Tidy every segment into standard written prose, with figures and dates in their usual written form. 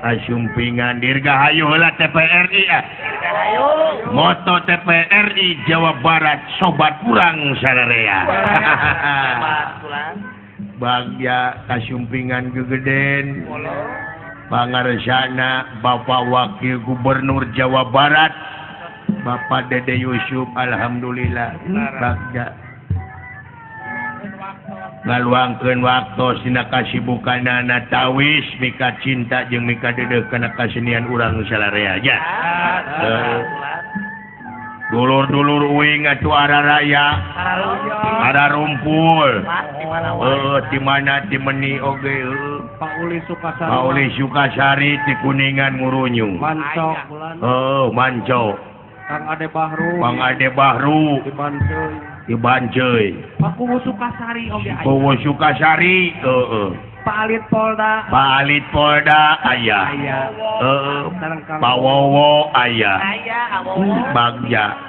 Kasumpingan dirgahayu heula TPRI ah. Moto TPRI Jawa Barat sobat urang sararea. Bagja kasumpingan gegeden. Pangarsana Bapak Wakil Gubernur Jawa Barat Bapak Dede Yusuf, alhamdulillah bagja ngaluangkeun waktu sina kasibukanana tawis mika cinta jeung mika dedeuh kana kasenian urang salarea nya. Dulur-dulur uing atuh araraya ararumpul heuh di mana di meni oge Pak Uli Sukasari, Pak Uli Sukasari ti Kuningan Ngurunyung Manco heuh Manco Kang Ade Bahru, Kang Ade Bahru di Banceuy, di Banceuy. Pak Kuwu Sukasari oge aya. Kuwu Sukasari heeh. Pak Alit Polda, Pak Alit Polda aya. Heeh. Pak Wowo aya. Aya Wowo. Bagja.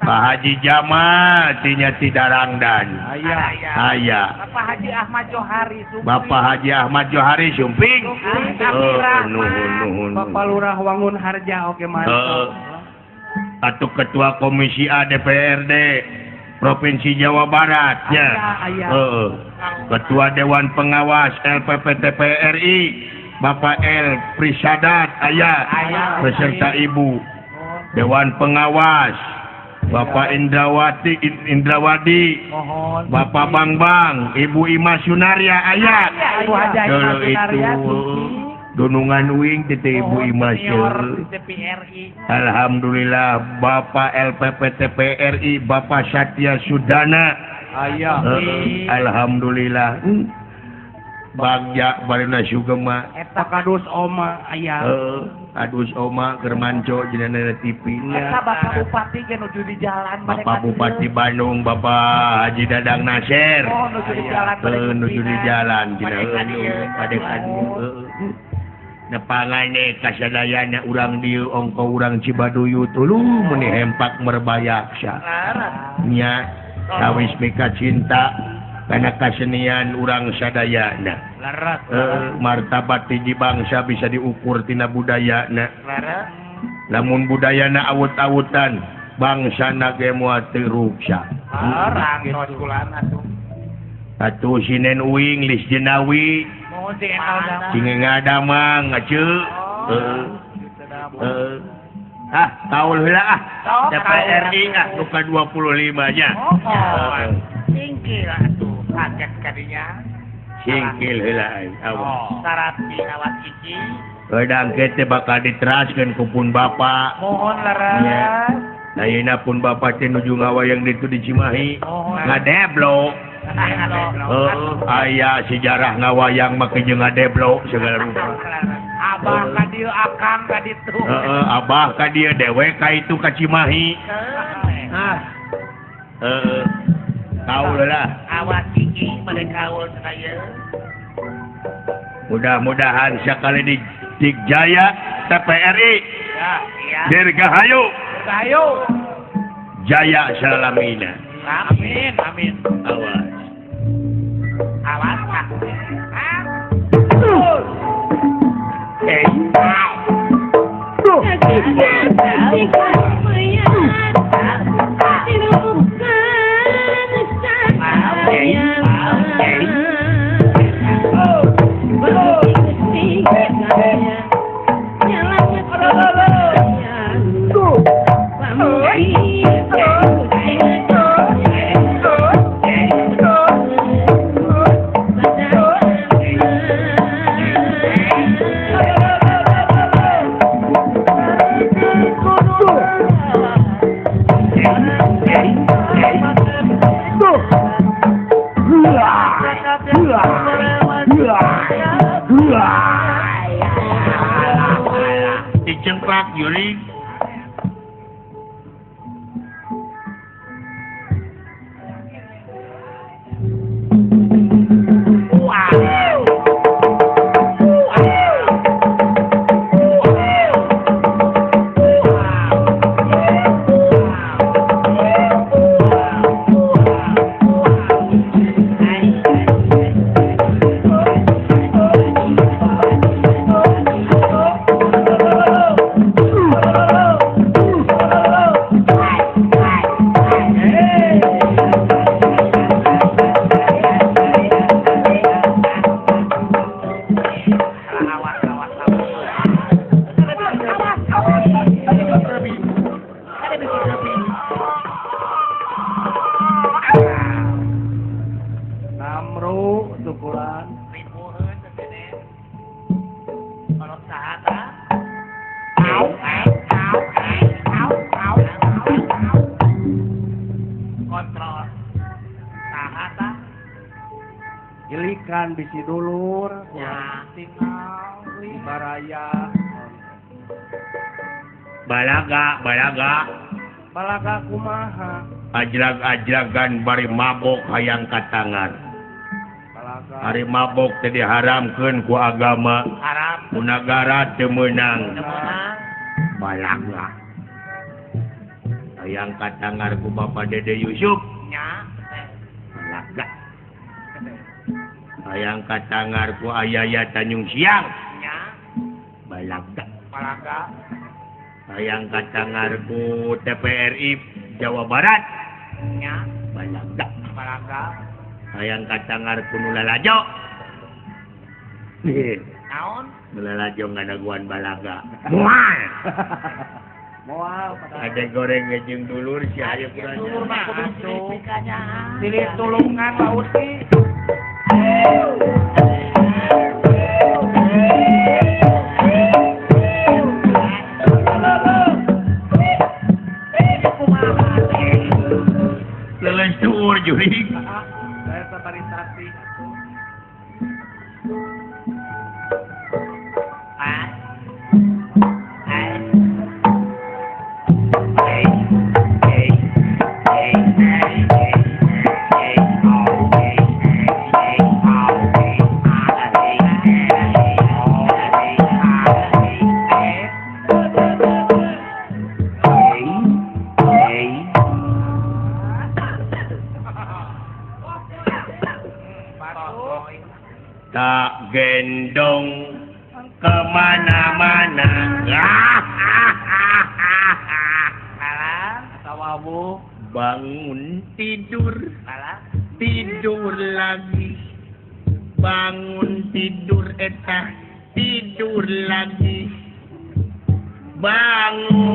Pak Haji Jamal tinya ti Darangdan. Aya. Aya. Bapak Haji Ahmad Johari Sumping. Bapak Haji Ahmad Johari Sumping. Heeh, nuhun nuhun. Bapak Lurah Wangun Harja oge mantap. Heeh. Atau Ketua Komisi A DPRD Provinsi Jawa Barat nya. Ketua Dewan Pengawas LPPTPRI Bapak L Prisadat aya beserta Ibu Dewan Pengawas Bapak Indrawati Indrawadi Bapak Bangbang Ibu Ima Sunaria aya. Dulu itu dunungan uing tete Ibu Ima. Alhamdulillah Bapak LPPTPRI Bapak Satya Sudana aya. Alhamdulillah bagja barina sugema eta kadus oma aya. Kadus oma keur manco jenengan TV nya. Eta Bapak Bupati ge nuju di jalan Bapak Bupati Bandung Bapak Haji Dadang Nasir. Oh nuju di jalan nuju di jalan pada nepangane kasadayana urang dieu ongko urang Cibaduyut tuluh meuni hempak merbayaksa nya sawis mika cinta kana kasenian urang sadayana. Martabat hiji bangsa bisa diukur tina budayana. Lamun budayana awut-awutan bangsana ge moal teu ruksa. Atuh sinen uing Lis Jenawi sing ngadamang ngaceu. Ah taul heula ah TPRI ah nu ka 25 nya. Singkil atuh kaget kadinya. Singkil heula awas. Syarat awat hiji. Pedang teh bakal diteraskeun ku pun bapak. Mohon leres. Ayeuna pun bapak teh nuju ngawayang ditu di Cimahi. Ngadeblok. Aya sejarah ngawayang make jeung ngadeblok segala rupa. Abah ka dieu akang ka ditu. Heeh, abah ka dieu dewek ka itu ka Cimahi. Hah. Heeh. Kaul lah. Awak hiji bade kaul saya. Mudah-mudahan sakali di Digjaya TPRI. Ya, iya. Dirgahayu. Dirgahayu. Jaya salamina. Amin, amin. Awas. Awas. Dicengklak Yuli. Kolot saha tah? Au au au au au au. Kontrol. Saha tah? Gilikan bisi dulur. Ya, tinggal baraya. Balaga, balaga. Balaga kumaha? Ajrag-ajragan bari mabok hayang katangan. Balaga. Ari mabok teh diharamkeun ku agama. Haram. Ku nagara teu meunang. Balaga. Hayang katangar ku Bapak Dede Yusuf. Nya. Balaga. Hayang katangar ku Ayaya Tanjung Siang. Nya. Balaga. Balaga. Hayang katangar ku TPRI Jawa Barat. Nya. Balaga. Balaga. Hayang katangar ku nu lalajo. Naon? Nu lalajo ngadaguan balaga. Moal. Moal. Ada goreng jeung dulur si hayu kurang. Dulur mah kudu silih tulungan laut ki. Leles tuur jurig. Saya sabarisasi. Tak gendong kemana-mana. Bangun tidur, tidur lagi. Bangun tidur etah, tidur lagi. Bangun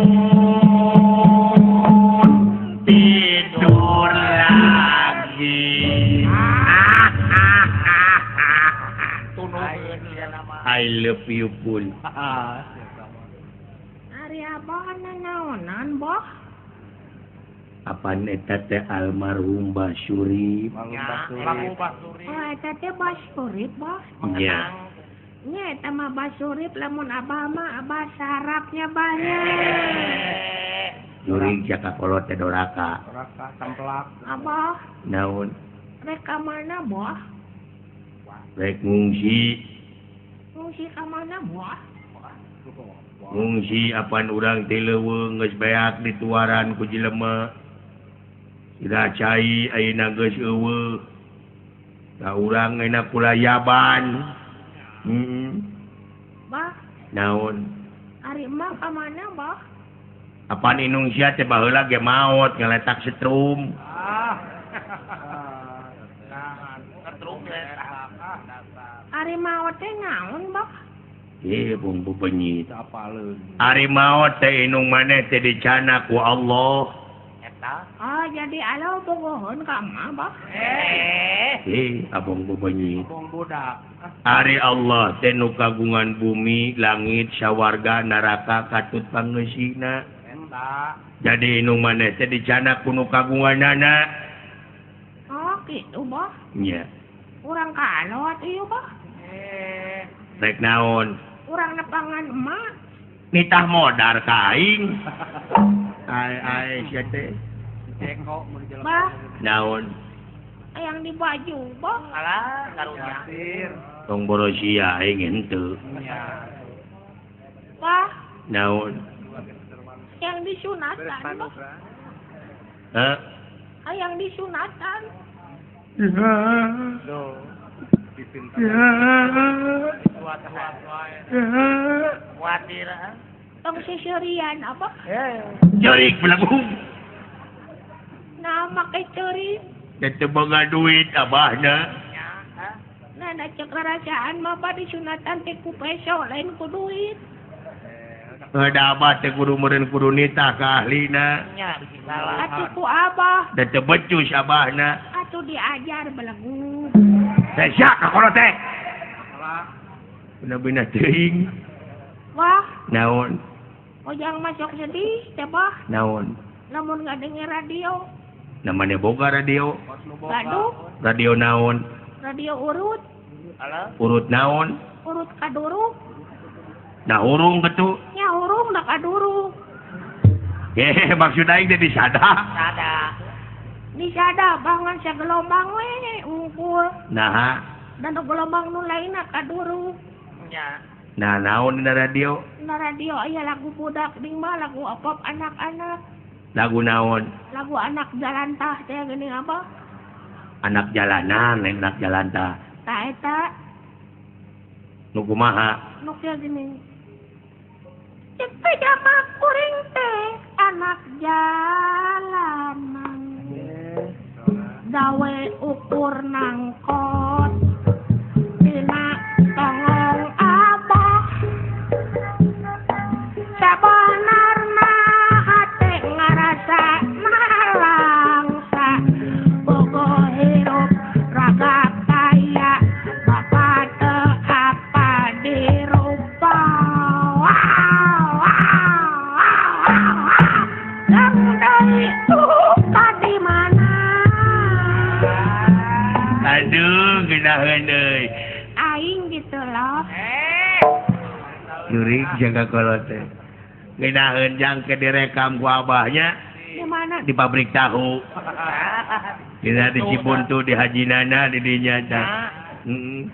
tidur lagi. I love you pun. Ari abah nanaonan boh? Apan eta teh almarhum Basurip. Oh eta teh Basurip boh? Nya. Nya eta mah Basurip lamun abah mah abah sarapnya banyak. Jurig jaka kolot teh doraka. Doraka samplak. Abah. Naon? Rek ka mana boh? Rek ngungsi. Ngungsi ka mana boh? Ngungsi apan urang teh leuweung geus beak dituaran ku jelema. Ira cai ayeuna geus eueuh. Da urang ayeuna kulayaban. Heeh. Bah. Naon? Ari emak ka mana bah? Apan inung sia teh baheula ge maot ngaletak setrum. Ah. Ari maot teh naon bah? Eh, bumbu benyit. Ari maot teh inung maneh teh dicana ku Allah. Eta. Ah, jadi Allah bogoheun ka emak bah? Eh, abong bebenyit. Abong budak. Ari Allah teh nu kagungan bumi, langit, sawarga, neraka katut pangeusina. Eta. Jadi inung maneh teh dicana ku nu kagunganana. Oh, kitu bah. Nya. Urang kalot ieu bah. Rek naon? Urang nepangan emak. Nitah modar ka aing. Ai ai sia teh. Jengkok mun di Bah. Naon? Yang di baju bah. Alah, karunya. Tong borosia aing henteu. Bah. Naon? Yang disunatan bah. Hah? Yang disunatan. Duh. Kuatir. Tong seserian apa? Cerik belagu. Nah, make cerik. Teu boga duit abahna. Nah, da cek rarasaan mah bah disunatan teh ku peso lain ku duit. Da abah teh kudu meureun kudu nitah ka ahlina. Nya bisi salah. Atuh ku abah. Da teu becus abahna. Atuh diajar belegu. Teh sia ka kolot teh. Bener-bener teuing. Wah. Naon? Ojang masuk sedih teh bah. Naon? Lamun ngadenger radio. Namanya boga radio. Gaduh. Radio naon? Radio urut. Urut naon? Urut kaduruk. Nah urung getu. Nya urung da kaduruk. Eh maksud aing teh disada. Sada. Disada bangan sagelombang we unggul. Naha? Dan gelombang nu lainna kaduruk. Nya. Nah naon dina radio? Dina radio aya lagu budak ding mah lagu pop anak-anak. Lagu naon? Lagu anak jalantah teh geuning apa? Anak jalanan, lain anak jalantah. Tah eta. Nu kumaha? Nu kieu geuning. Cek teh jama kuring teh anak jalanan. Gawe ukur nangkot dina tongong abah. Sabanarna hate ngarasa nalangsa bogo hirup raga kaya bapak teu apa dirupa. Wow, wow, wow, wow. Lang deui lupa di mana. Aduh, geunaheun deui. Aing gitu loh. Jurig jaga kolot teh. Geunaheun jang ke direkam ku abahnya. Di mana? Di pabrik tahu. Dina di Cibuntu di Hajinana di dinya tah. Heeh.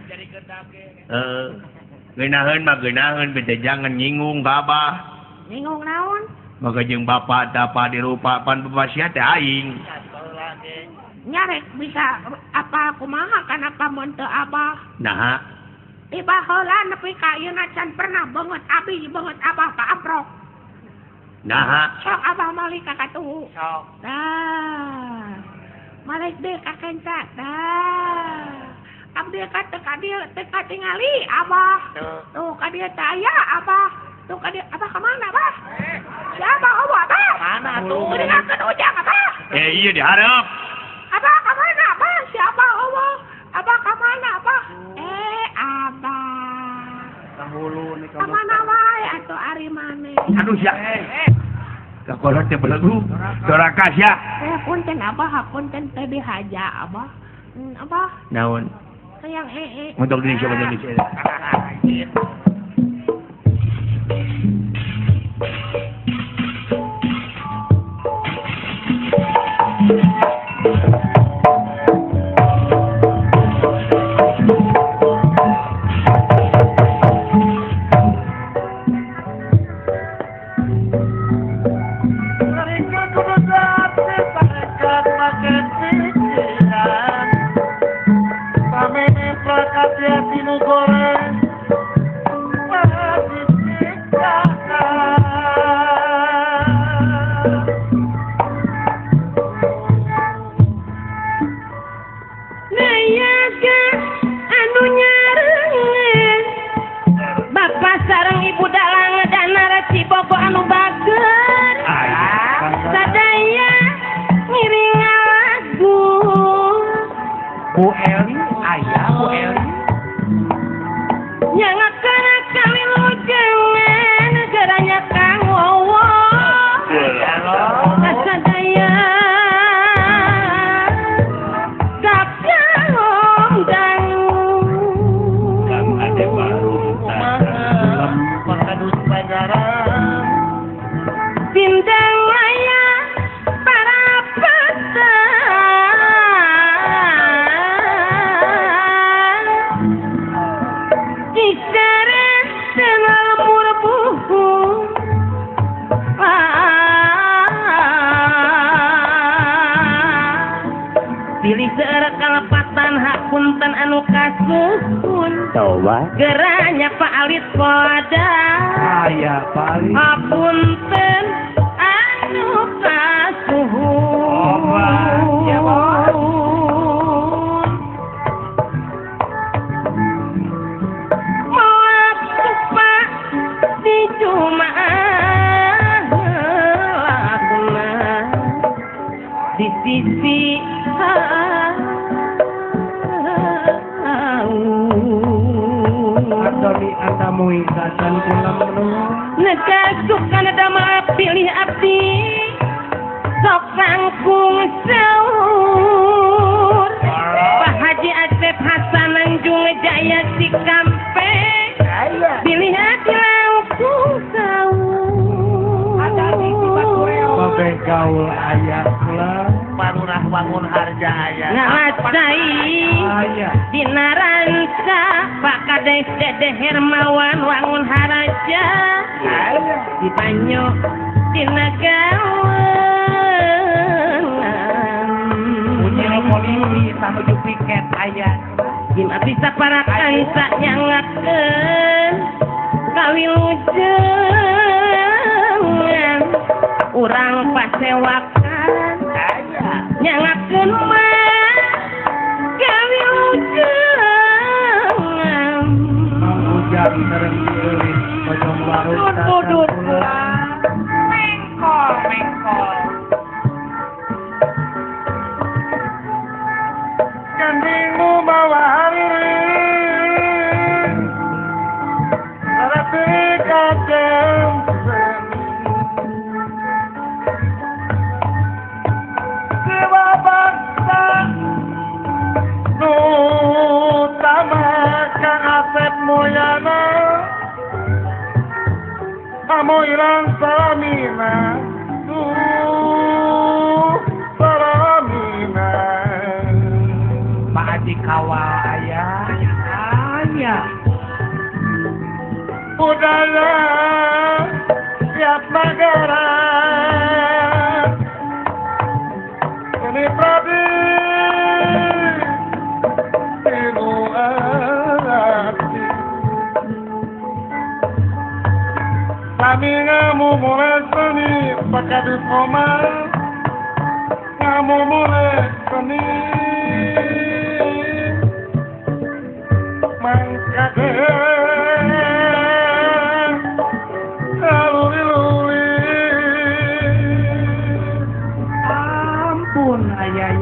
Heeh. Geunaheun mah geunaheun bete jangan nyinggung ka abah. Nyinggung naon? Maka jeung bapak tapa dirupa pan bapak sia teh aing. Nyarek bisa apa kumaha kana pamun teu abah. Naha? Tiba heula nepi ka ayeuna can pernah beungeut abi beungeut abah kaamprok. Naha? Sok abah malik ka katuhu. Sok. Tah. Malik deui ka kenca. Tah. Abdi ka teu ka dieu teu katingali abah. Tuh ka dieu teh aya abah. Tuh ka dieu abah ka mana abah? Si abah eueuh abah. Mana atuh? Geuningakeun ujang abah. Eh ieu dihareup. Abah ka mana abah? Si abah eueuh. Abah ka mana abah? Eh abah. Kahulu ni ka mana wae atuh ari maneh. Aduh sia. Ka kolot teh belegu. Doraka sia. Eh punten abah, punten teh dihaja abah. Abah. Naon? Hayang ee. Untuk diri siapa jadi saya. Geranya Pak Alit pada aya Pak Alit apunten anu kasuhun moal Pak di Jumaah lakuna di sisi Doni Antama. Amoy sacan kula Negasuk kana dama pilih abdi sok langkung saur Pak Haji Asep Hasan Nanjung Jaya Cikampe pilih hati langkung saur Babe gaul ayah kula Parurah wangun harja ayah Ngalacai dina ranca Pak Kades Dedeh Hermawan wangun haraja di banyo dina gawenan Unyil polisi sanuju piket ayah Jim abdi sapara kanca nyangakeun kawilujengan urang pasewakan nyangakeun mah kawilujengan Ujang sareng geulis pojong warung Dudut mengkol mengkol Kandingmu bawa hariring Rati kacang Siwa bangsa Nutama Kang Asep Mulyana Kamu ilang salamina Duh salamina Pak Haji Kawal ayah ayah Budaya tiap negara Ini pradi Inu arti Kami ngamu mulai seni Pakadis Omar Ngamu mulai seni Mangkade Kaluli-luli Ampun ayah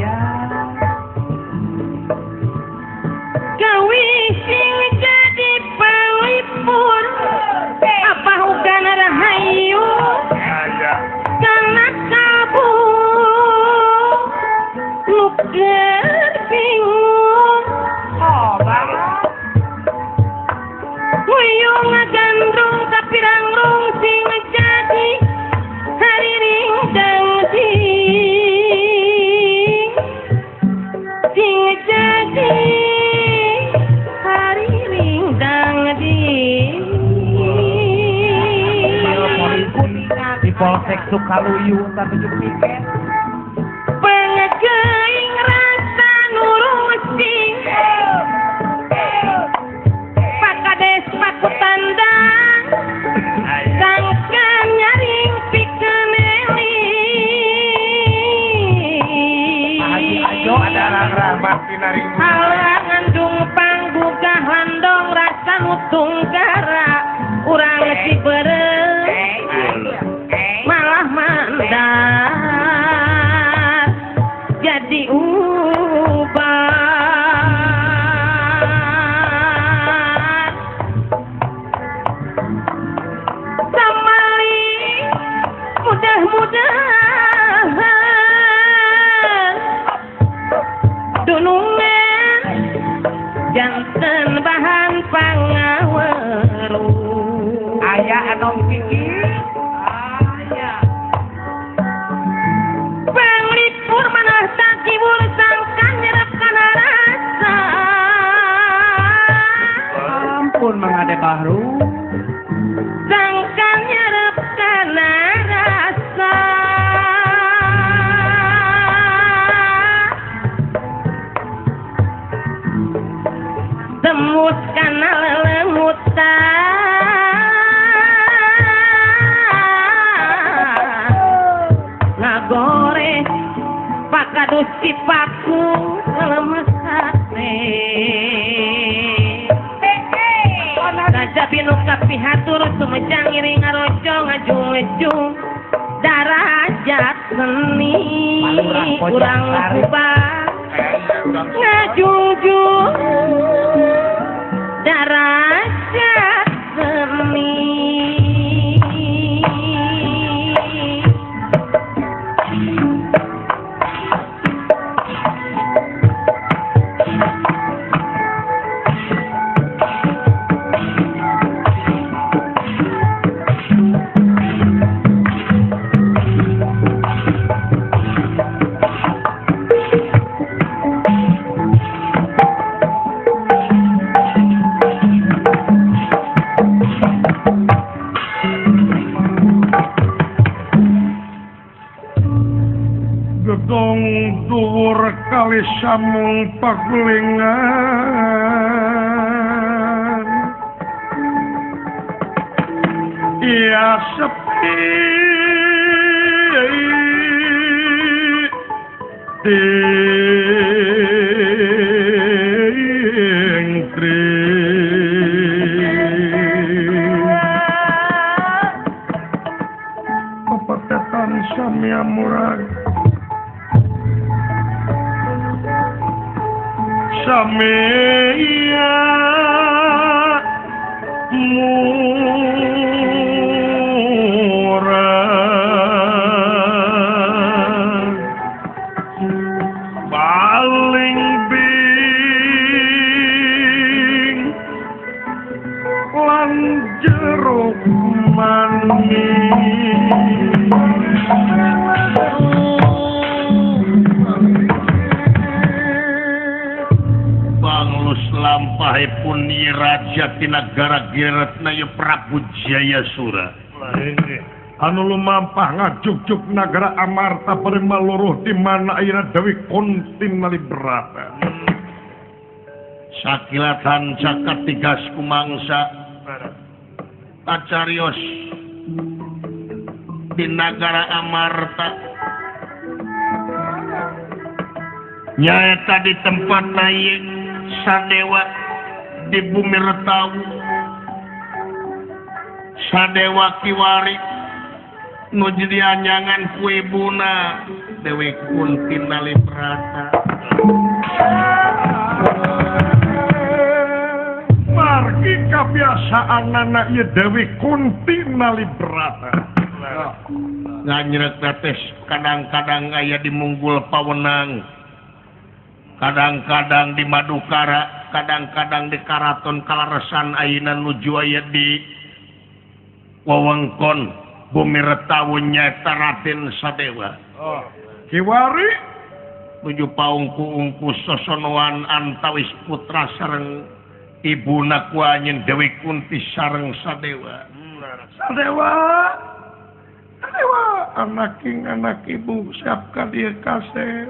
Gawi sing jadi panglipur apa hugana rahayu kana kabu nu keur bingung Huyung ngagandrung tapi rangrung sing jadi hariring dangding sing jadi hariring dangding Di Polsek Sukaluyu sanuju piket Pengegeing rasa nurung sing Pak Kades paku tandang sangkan nyaring pikeneli Pak Haji Ajo ada ramah pinaring Halang ngandung panggugah landong rasa nutung gara urang Ciberem malah mandar jadi ubat samali mudah-mudahan dunungan janten bahan pangaweru ayah anom kiki ayah panglipur manah takibur sangkan nyerap kana rasa Ampun Mang Ade Bahru sangkan nyerap kana rasa tembus kana lelemutan ngagore pakadus sipaku lemes hate Raja binu kapihatur sumejang ngiring ngarojo ngajung-ejung darajat seni urang kubah ngajungjung darajat seni. Kali samung pagulingan iya sepi dingkri pepetetan samya murag samya murag paling bing lan jeruk manis Banglus lampahipun ieu raja ti nagara Giretna ieu Prabu Jayasura. Anu lumampah ngajugjug nagara Amarta bari maluruh di mana ayeuna Dewi Kunti Nalibrata. Sakilatan cakat tigas kumangsa kacarios di nagara Amarta nyaeta di tempat ieu Sadewa di bumi Retawu. Sadewa kiwari nu jadi anyangan ku ibuna Dewi Kunti Nalibrata. Margi kabiasaanana ieu Dewi Kunti Nalibrata. Nganyreuk tetes kadang-kadang aya di Munggul Pawenang, kadang-kadang di Madukara, kadang-kadang di Karaton Kalaresan ayeuna nuju aya di wewengkon Bumi Retawu nyaeta Raden Sadewa. Oh, kiwari nuju paungku-ungku sosonoan antawis putra sareng ibuna ku anjeun Dewi Kunti sareng Sadewa. Sadewa. Sadewa anaking anak ibu siap ka dieu kasep.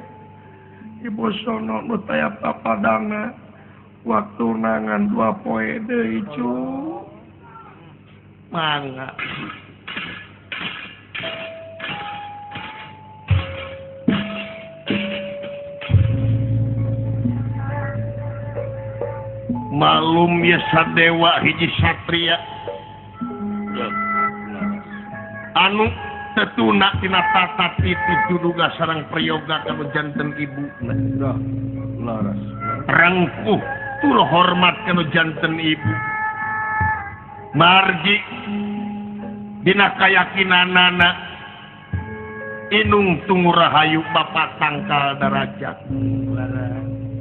Ibu sono nu taya papadangna waktu nangan dua poe deui cu. Mangga. Malum ya Sadewa hiji satria anu tetuna tina tata titi duduga sareng prayoga kanu janten ibu. Laras. Rengkuh tur hormat kanu janten ibu. Margi dina kayakinanana inung tungu rahayu bapak tangkal darajat.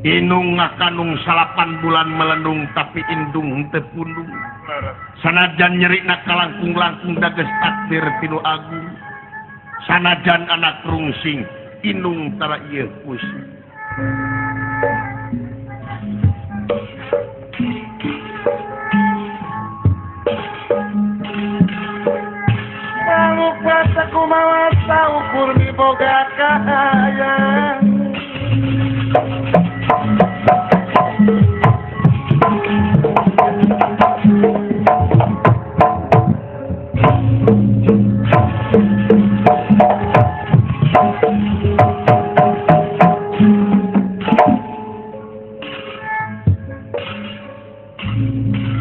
Inung ngakanung 8 bulan melendung tapi indung henteu pundung. Sanajan nyerina kalangkung-langkung dages takdir tinu agung. Sanajan anak rungsing inung tara ieu pusing. Manuk basa kumaha saukur miboga kahayang.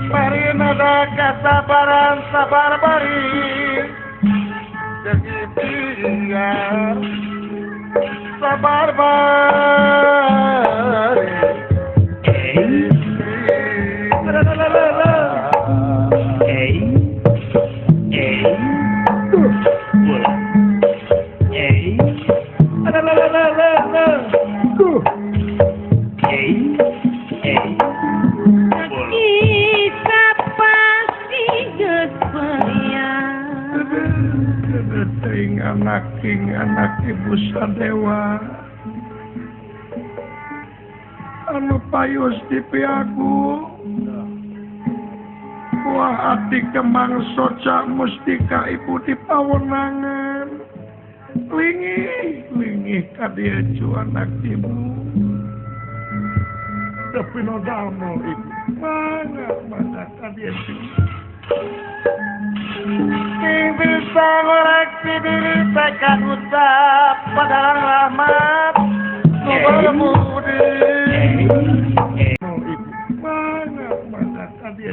Marinada kasabaran sabar bari biar sabar bari. Anaking anak ibu Sadewa anu payus di piaku buah ati kemang soca mustika ibu di pawenangan lingih lingih kadieu anak ibu. Dedeh pino damel ibu. Mangga mangga ka dieu. Ing bisa ngoreksi diri tekan ucap padalang rahmat nu bermudi. Ibu. Mangga mangga ka dieu.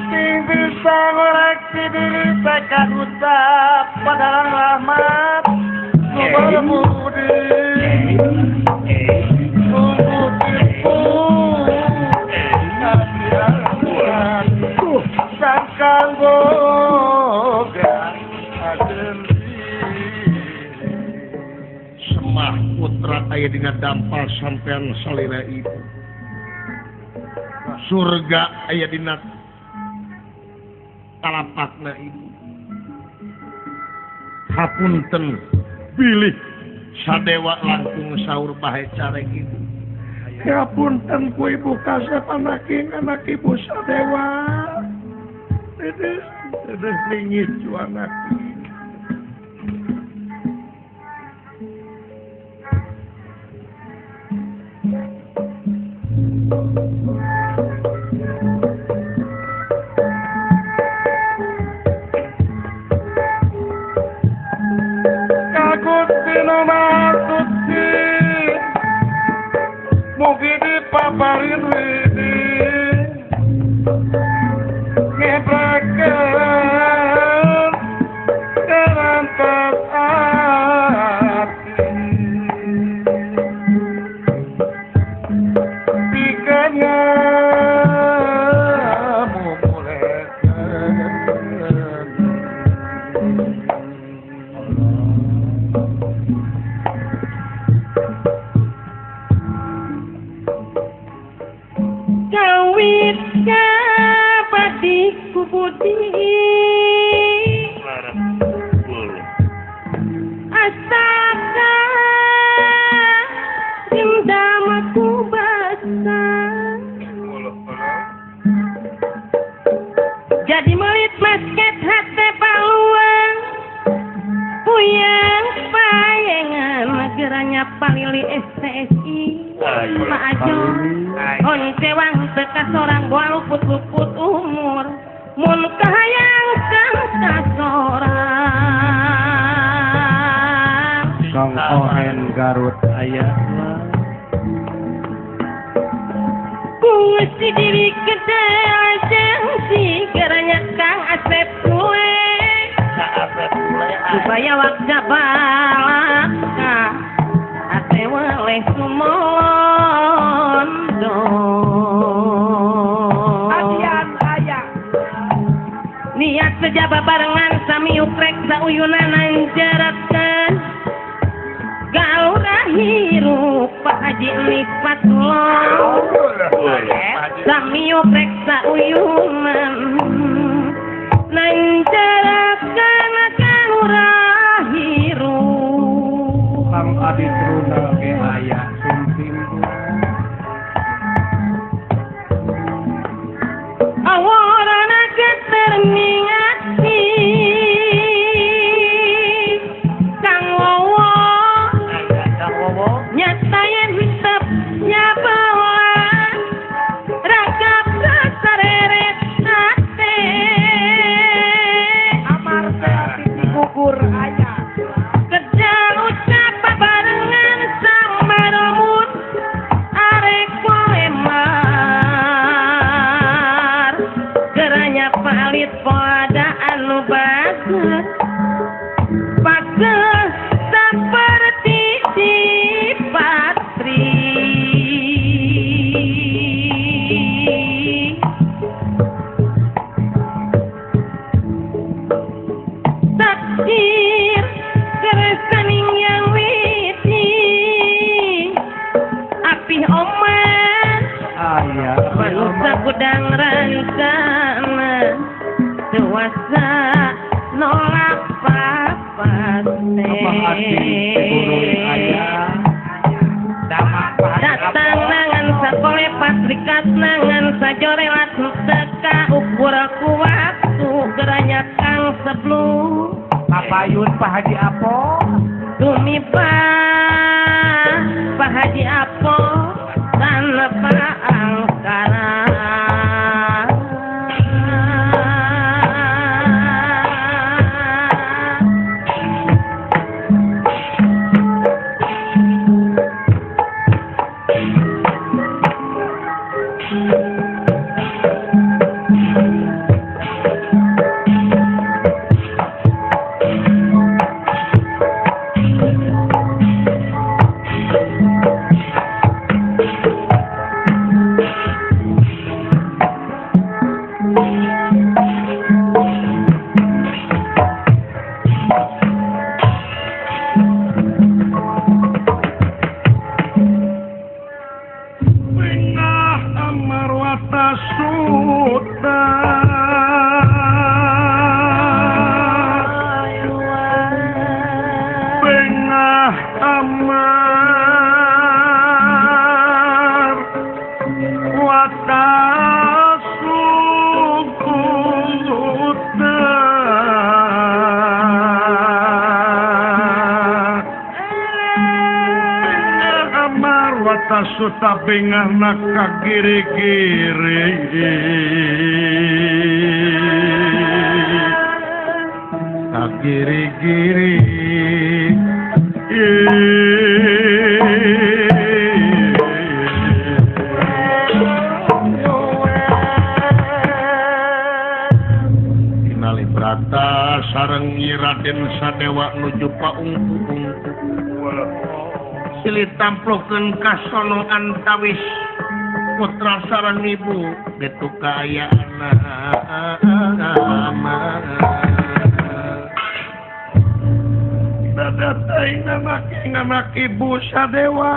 Ing bisa ngoreksi diri tekan ucap padalang rahmat nu bermudi. Sungguh tipu sangkang boga Semah putra aya dina dampal sampean salira ibu. Surga aya dina talapakna ibu. Hapunten bilih sadewa langkung saur bahe carek ibu. Ya punten ku ibu kasep anak anak ibu sadewa. Dedeh dedeh lingit cu anak. Kagut dina masuci mugi dipaparin widi ngebraken kerantas ati pikirnya mumulekan. Kawit kapati budi astaka dendam aku basah jadi melit basket hati paluang puyeng payengan mageranya palili STSI Pak Ajo once teka sorang gua luput-luput umur mun kahayang kang kasorang Kang Oren Garut aya Kunci diri gede ajeng si geranya Kang Asep kue supaya waktu balaka ate weleh sumondo niat sejaba barengan sami ukrek sauyunan anjaratkan gaurah hirup Pak Haji Nikmatullah sami ukrek sauyunan nanjaratkan gaurah hirup Kang Adi Truna ge aya sumping awarana ketermingati Kang Wowo nyata yen hitep nyabawa ragap kasareret ate amar teh gugur aya kerja ucap barengan samarmun arek kolemar geranya palit pada anu bagus bagus seperti si patri takdir keresaning yang witi api oman aya manusia gudang rancana dewasa nolak papate datang nangan sakole patrikat nangan sajorelat teka ukur waktu geranya kang sebelum Papayun Pak Haji Apo tumiba Pak Haji Apo Suta bengahna ka giri-giri ka giri-giri Tinali brata sareng Nyi Raden Sadewa nuju paungku-ungku silih tamplokeun kasono antawis putra sareng ibu getu kaayaanna. Dadatang anak ibu Sadewa.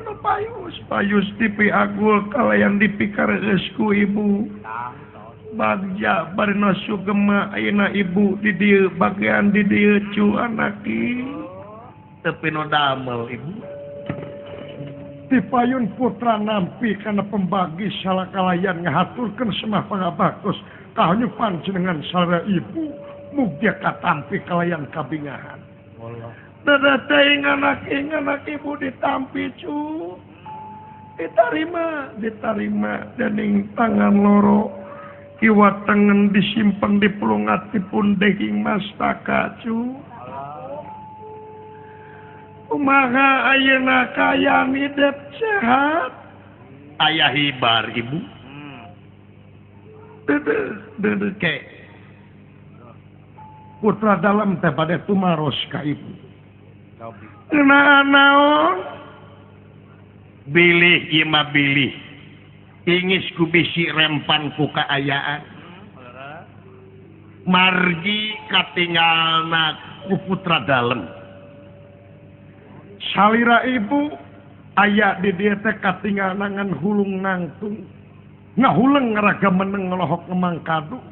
Anu payus payus dipi agul kalayan dipikareus ku ibu. Bagja barina sugema ayeuna ibu di dieu bagian di dieu cu anaki. Tepi no damel ibu. Dipayun putra nampi kana pembagi salakalayan ngahaturkeun semah pangabagus kahanyupan jenengan salira ibu mugia katampi kalayan kabingahan. Dada teuing anak ibu ditampi cu. Ditarima ditarima dening tangan loro kiwa tengen disimpen di pulungatipun dehing mastaka cu. Kumaha ayeuna kaayaan hidep sehat aya hibar ibu. Dedeh dedeh ke putra dalam teh bade tumaros ka ibu. Ngeunaan naon? Bilih ieu mah bilih ingis ku bisi rempan ku kaayaan margi katinggalna ku putra dalem. Salira ibu aya di dieu teh katinggal nangan hulung nangtung ngahuleng ngaraga meneng ngelohok ngemang kadu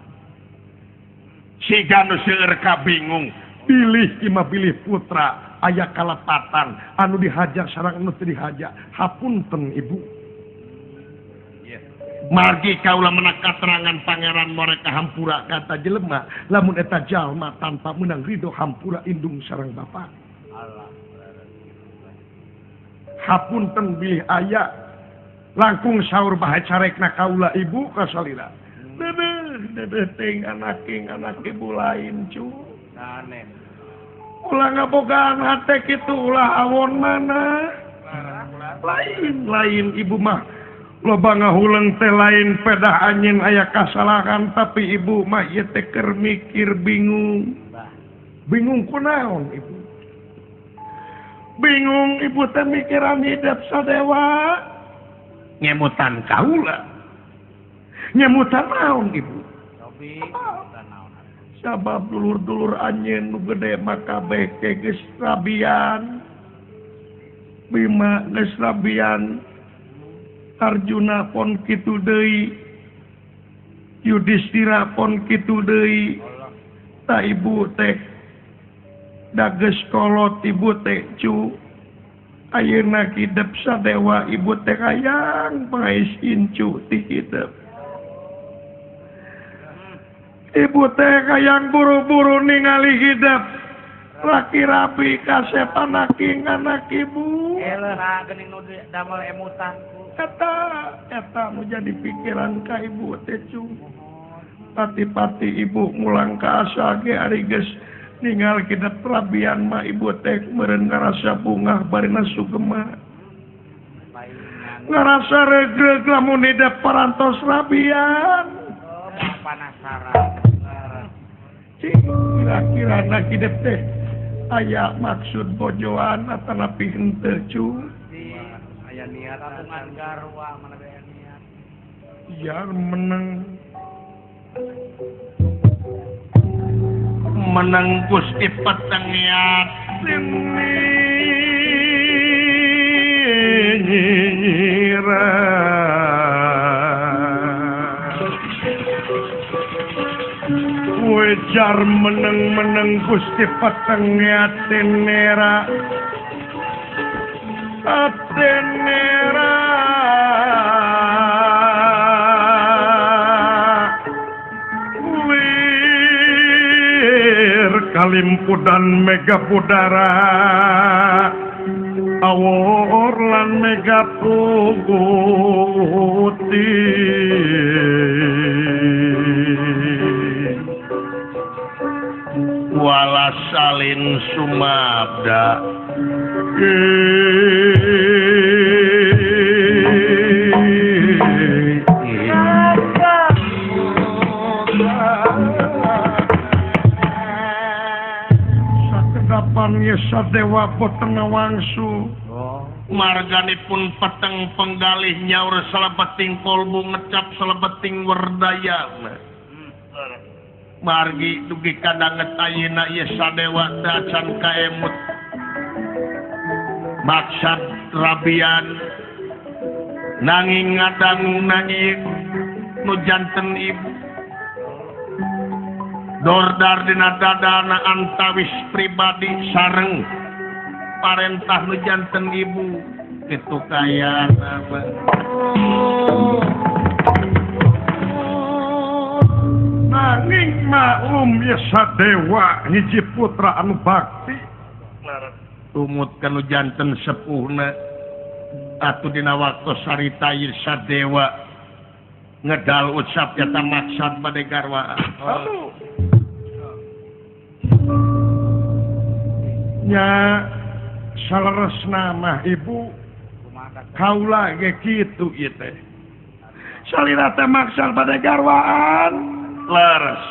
siga nu seueur kabingung. Bilih imah bilih putra aya kalepatan anu dihaja sareng anu teu dihaja hapunten ibu. Margi kaula menak katerangan pangeran mereka hampura kata jelema lamun eta jalma tanpa meunang ridho hampura indung sareng bapa. Hapunten bilih aya langkung saur bae carekna kaula ibu ka salira. Dedeh dedeh teuing anak ibu lain cu. Ulah ngabogaan hate kitu ulah awon mana. Lain lain ibu mah loba ngahuleng teh lain pedah anjeun aya kasalahan tapi ibu mah ieu teh keur mikir bingung. Bingung kunaon ibu? Bingung ibu teh mikiran hidup Sadewa ngemutan kaula ngemutan naon ibu. Sabab dulur-dulur anjeun nu gede mah kabeh ke geus rabian Bima geus rabian Arjuna pon kitu deui Yudhistira pon kitu deui ta ibu teh dages kolot ibu teh cu ayeuna hidep Sadewa ibu teh hayang pangais incu ti hidep ibu teh hayang buru-buru ningali hidep laki rapi kasep anak anak ibu eta geuning nu damel emutan eta eta nu jadi pikiran ka ibu teh cu pati-pati ibu mulang ka asa ge ari geus ninggal kita perabian mah ibu teh meureun ngarasa bungah barina sugema ngarasa regreg lamun hidep parantos rabian. Penasaran cing kira-kira na hidep teh aya maksud bojoan atanapi henteu cu aya niat tabungan garwa mana aya niat jar meneng meneng Gusti petengiat sinira wejar meneng-meneng Gusti petengiat sinira atenera kalimpudan mega pudara Awor lan mega puguti wala salin sumabda sakedapan Sadewa peteng wangsu marganipun peteng penggalih nyaur salebeting kolbu ngecap salebeting werdaya margi dugi kadanget ayeuna ieu Sadewa teh acan kaemut maksad rabian nanging ngadanguna ieu nu janten ibu dordar dina dadana antawis pribadi sareng parentah nu janten ibu kitu kayana nanging maklum ya Sadewa hiji putra anu bakti tumut kanu janten sepuhna atuh dina waktu sarita ieu Sadewa ngedal ucap nyata maksad bade garwa. Aduh. Nya saleresna mah ibu kaula ge kitu ieu teh. Salira teh maksad bade garwaan leres.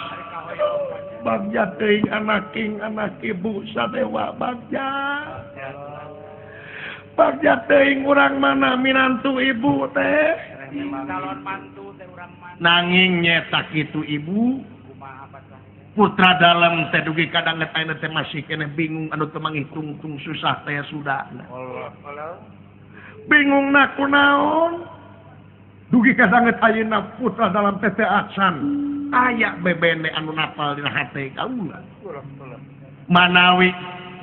Bagja teuing anaking anak ibu Sadewa bagja. Bagja teuing urang mana minantu ibu teh. Calon mantu teh urang mana. Nanging nyeta kitu ibu. Putra dalem teh dugi kadanget ayeuna teh masih keneh bingung anu teu manghitung-tung susah teh sudana. Bingung na kunaon? Dugi kadanget ayeuna putra dalam teh teh acan aya bebene anu napal dina hate kaula. Manawi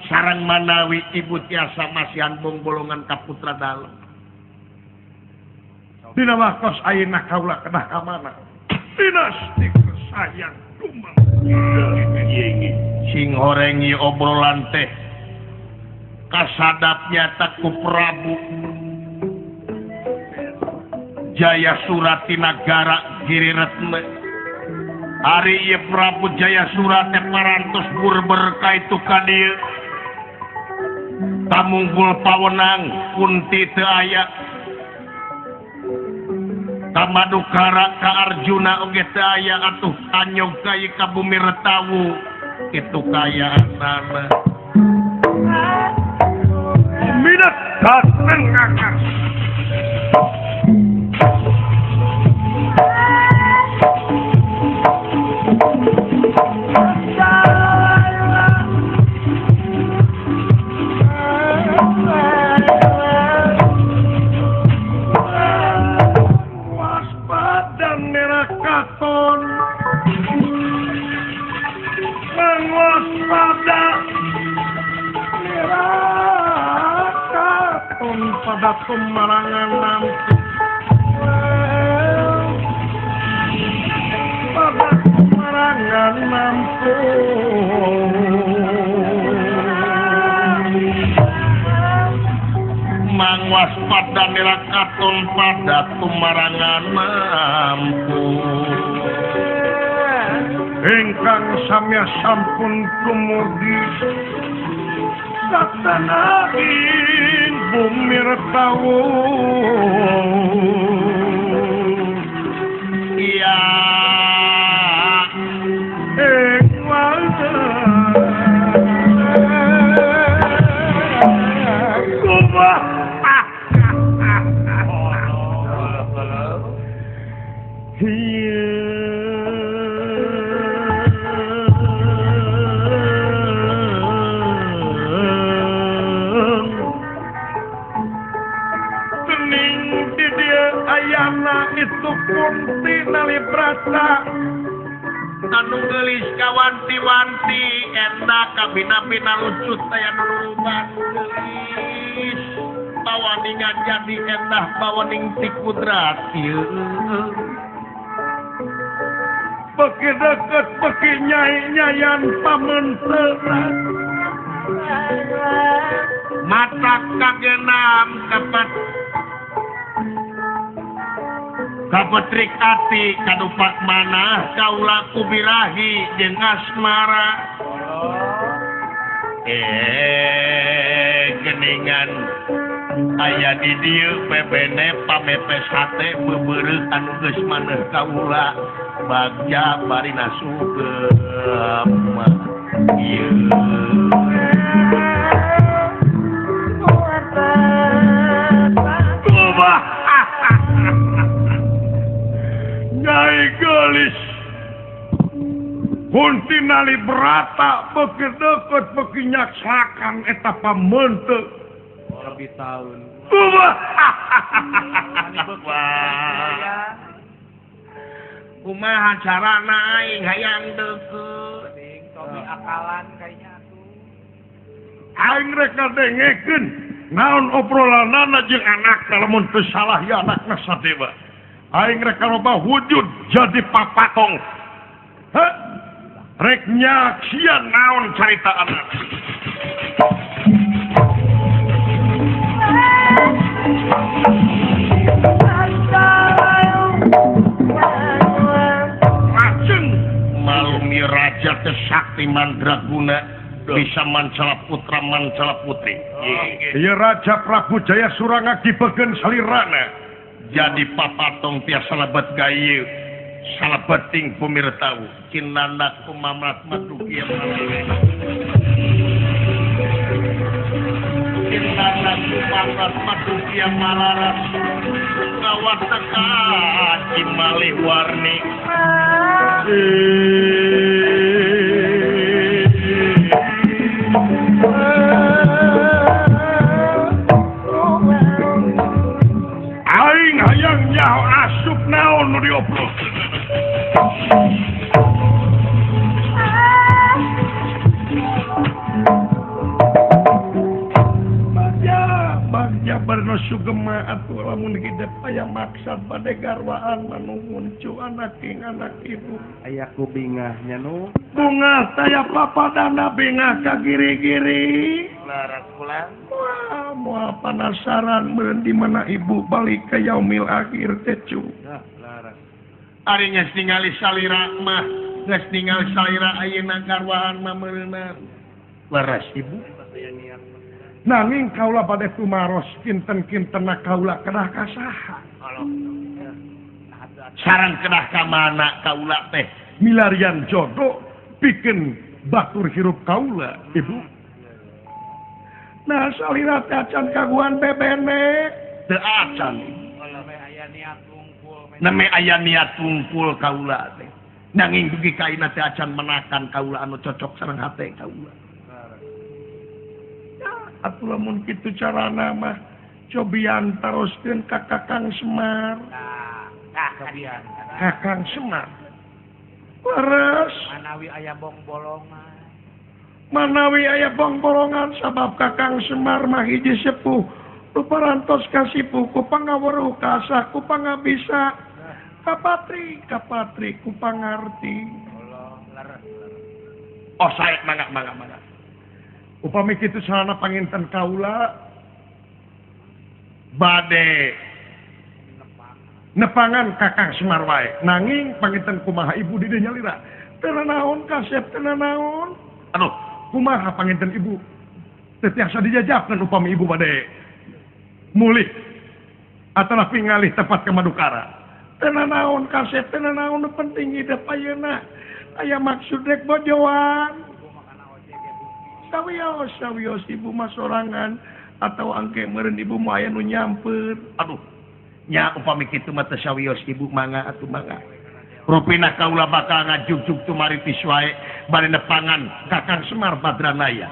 sareng manawi ibu tiasa masihan bongbolongan ka putra dalem. Dina waktos ayeuna kaula kedah ka mana? Dinasti sayang dumang. Sing horengi obrolan teh kasadap nyata ku Prabu Jaya Suratinagara Giri Retme. Ari ieu Prabu Jaya Surat teh parantos burber ka itu ka dieu. Tamunggul pawenang Kunti teu aya. Tamadukara ka Arjuna oge teu aya atuh anyog ka ieu ka bumi Retawu kitu kayaanana. Minat dateng kakak. Pada pemarangan nanti pada pemarangan mampu mangwaspada nirakaton pada pemarangan mampu ingkang samya sampun tumurdi satanaing bumi Retawu iya ing kumah itu Kunti nalibrata anu geulis kawanti-wanti endah kabina-bina lucut aya nu ruban geulis bawaningan jadi endah bawaning ti kudrat ieu beki deket beki nyai-nyayan pamenteran Mata kagenam kapat kapetrik ati kadupak manah kaula ku birahi jeung asmara. Geningan aya di dieu bebene pamepes hate beubeureuh anu geus maneh kaula bagja bari nasukeum ieu. Coba Nyai gelis Kuntinali berata beuki deukeut beuki nyaksakan eta pameunteuk lebih tahun. Kumaha carana aing hayang deukeut cobi akalan kayaknya atuh. Aing rek ngadengekeun naon obrolanana jeung anakna lamun teu salah ya anakna Sadewa. Aing rek karoba wujud jadi papatong. Heh? Rek nyaksian naon carita anak. Lajeng malumi raja teh sakti mandraguna bisa mancala putra mancala putri. Ieu Raja Prabu Jaya Suranga dibegen salirana jadi papatong tiasa lebet gayu salebeting pumirtawu cinandak kumamrat madukia cinandak kumamrat madukia malaras kawat teka cimalih warni aing hayang nyaho asup naon nu diobrol. Bagja barno sugema atuh lamun hidep aya maksad bade garwaan manuhun cu anak ing anak ibu. Aya ku bingahnya nu. Bungah taya papadana bingah ka giri-giri. Laras pulang. Wah, moal penasaran meureun di mana ibu balik ka yaumil akhir teh cu. Nah, laras. Ari geus ningali salira mah, geus ningali salira ayeuna garwaan mah meureunna. Leres ibu. Nanging kaula bade tumaros kinten-kintena kaula kedah ka saha? Sareng kedah ka mana kaula teh? Milarian jodoh pikeun batur hirup kaula, ibu. Nah, salira teh acan kaguan bebene, teu acan. Neme aya niat tungkul kaula teh. Nanging dugi ka ayeuna teh acan menakan kaula anu cocok sareng hate kaula. Atuh lamun kitu carana mah cobian taroskeun ka Kakang Semar. Tah, cobian. Kakang Semar. Leres. Manawi aya bongbolongan. Manawi aya bongbolongan sabab Kakang Semar mah hiji sepuh. Luparantos kasipuh ku pangaweruh kasah ku pangabisa. Kapatri, kapatri ku pangarti. Allah, leres. Oh, sae mangga mangga mangga. Upami kitu sarana panginten kaula bade nepangan Kakang Semar wae. Nanging panginten kumaha ibu di dieu nyalira. Teu naon kasep teu naon. Aduh, kumaha panginten ibu teu tiasa dijajabkeun upami ibu bade mulih atawa pingalih tempat ke Madukara. Teu naon kasep teu naon nu penting hidup ayeuna. Aya maksud rek bojoan. Sawios, sawios ibu mah sorangan atau angke meureun ibu mah aya nu nyamper. Aduh, nya upami kitu mah teu sawios ibu mangga atuh mangga. Rupina kaula bakal ngajugjug tumaritis wae bari nepangan Kakang Semar Badranaya.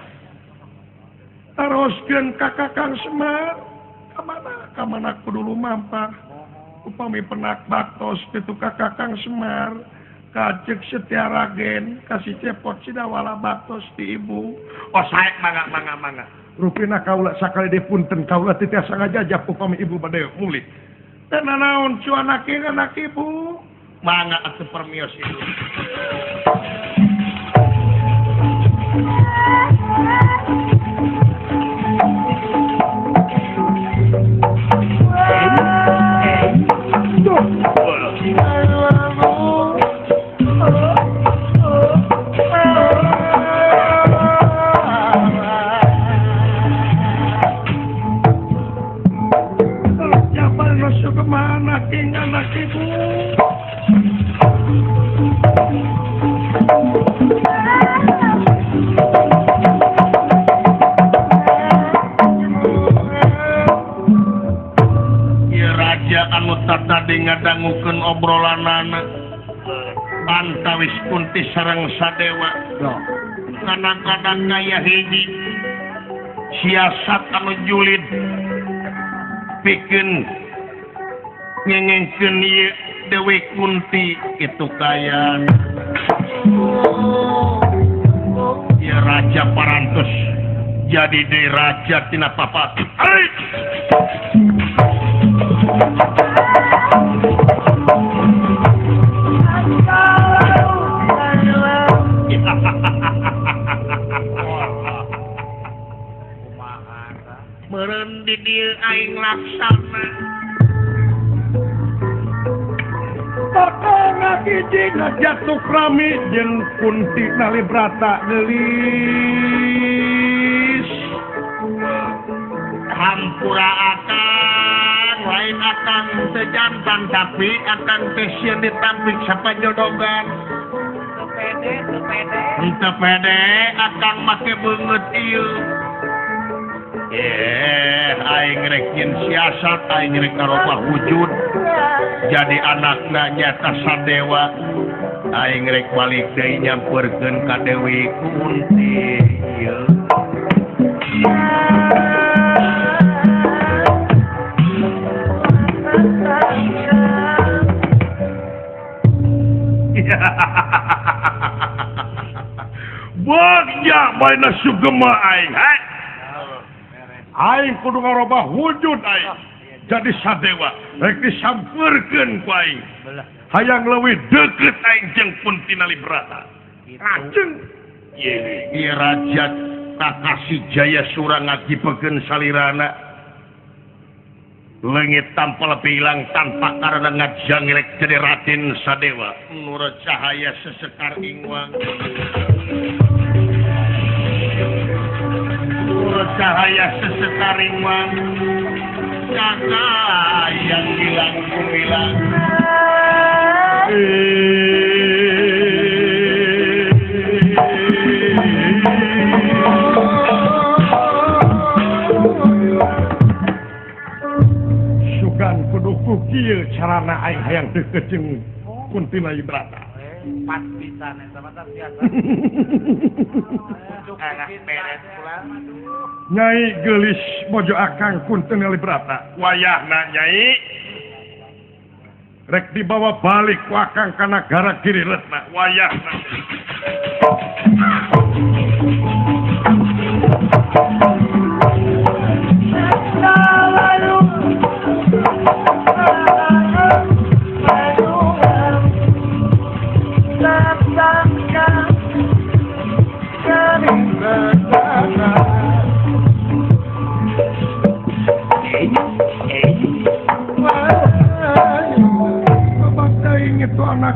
Taroskeun ka Kakang Semar ka mana? Ka mana kudu lumampah. Upami penak baktos kitu ka Kakang Semar. Kacek setia ragen kasih cepot sidawala baktos di ibu. Oh sae mangga mangga mangga. Rupina kaula sakali deui punten kaula teu tiasa ngajajab upami ibu bade mulih. Teu nanaon cu anak anak ibu. Mangga atuh permios ibu. tadi ngadangukeun obrolanana antawis Kunti sareng Sadewa. Kadang-kadang kaya hiji siasat anu julid pikeun ngengengkeun ieu Dewi Kunti itu kaya ieu raja parantos jadi deui raja tina papat. Meureun di dieu aing laksana. Pakana hiji ngajatuh rami jeung Kunti Nalibrata geulis. Hampura akang, lain akang teu jantan tapi akang teh sieun ditampik sapajodogan. Teu pede, teu pede. Teu pede akang make beungeut ieu. Aing rek nyeun siasat, aing rek ngarobah wujud jadi anakna nyata Sadewa. Aing rek balik deui nyamperkeun ka Dewi Kunti ieu. Bagja bae sugema aing. Aing kudu ngarobah wujud aing jadi Sadewa rek disampeurkeun ku aing. Hayang leuwih deukeut aing jeung Kunti Nalibrata. Lajeng ieu raja Kakasi Jaya Sura ngajipekeun salirana leungit tanpa lebih hilang tanpa karena ngajangrek jadi Raden Sadewa. Nur cahaya sesekar ingwang, nur cahaya sesekar ingwang, kakak yang hilang kumilang. Sugan kudu ku kieu carana aing hayang deukeut jeung Kunti Nalibrata. Pas pisan eta mah biasa. Nyai geulis bojo akang Kunti Nalibrata. Wayahna nyai rek dibawa balik ku akang ka nagara Giri Retna. Wayahna.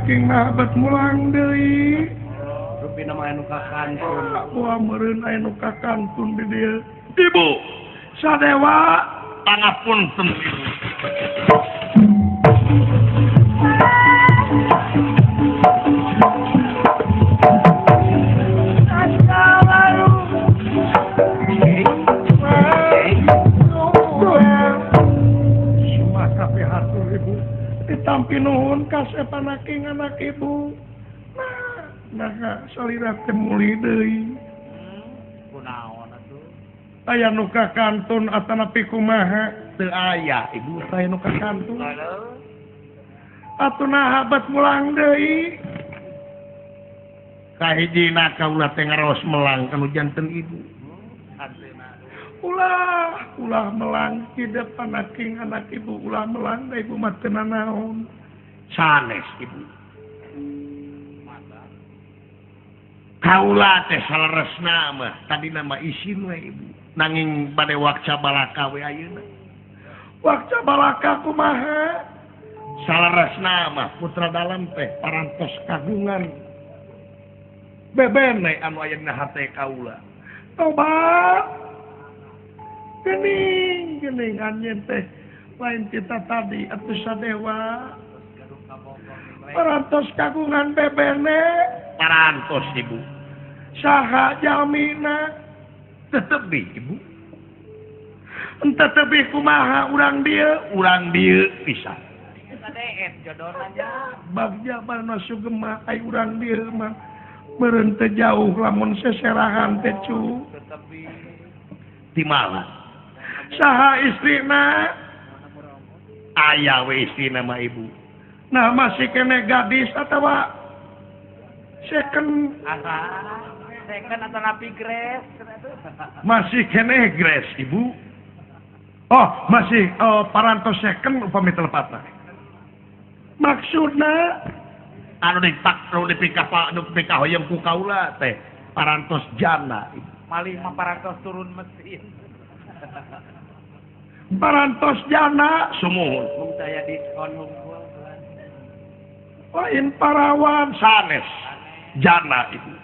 King nahabat mulang deui. Rupina mah anu ka kantun. Wah meureun aya nu ka kantun di dieu. Ibu Sadewa pangapunten ibu. Sumaka pihatur ibu. Ditampi nuhun kasep anaking anak ibu. Nah, salira teh muli deui. Kunaon atuh? Aya nu ka kantun atanapi kumaha? Teu aya ibu, aya nu ka kantun. Atuh naha bat mulang deui? Kahijina kaula teh ngaraos melang kanu janten ibu. Ulah, ulah melang tidak panaking anak ibu, ulah melang da ibu mah teu nanaon. Sanes ibu. Kaula teh saleresna mah tadina mah isin we ibu. Nanging bade wakca balaka we ayeuna. Wakca balaka kumaha? Saleresna mah putra dalam teh parantos kagungan. Bebene anu aya dina hate kaula. Tobat. Gening, gening anjeun teh lain kita tadi atuh Sadewa. Parantos kagungan bebene, parantos ibu. Saha jalmina? Tetep ibu. Entah tebih kumaha urang dieu, urang dieu pisan. Bagja barna sugema ai urang dieu mah meureun teu jauh lamun seserahan teh cu. Timala. Saha istrina? Aya we istrina mah ibu. Nah masih kene gadis atawa second? Second atau napi grace? Masih kene grace ibu. Oh masih parantos second upami telepatna. Maksudna anu dipak anu dipikapa anu dipikahoyong ku kaula teh parantos jana ibu. Malih mah parantos turun mesin. Parantos jana sumuhun. Mung saya diskon hungkul. Lain parawan sanes jana ibu.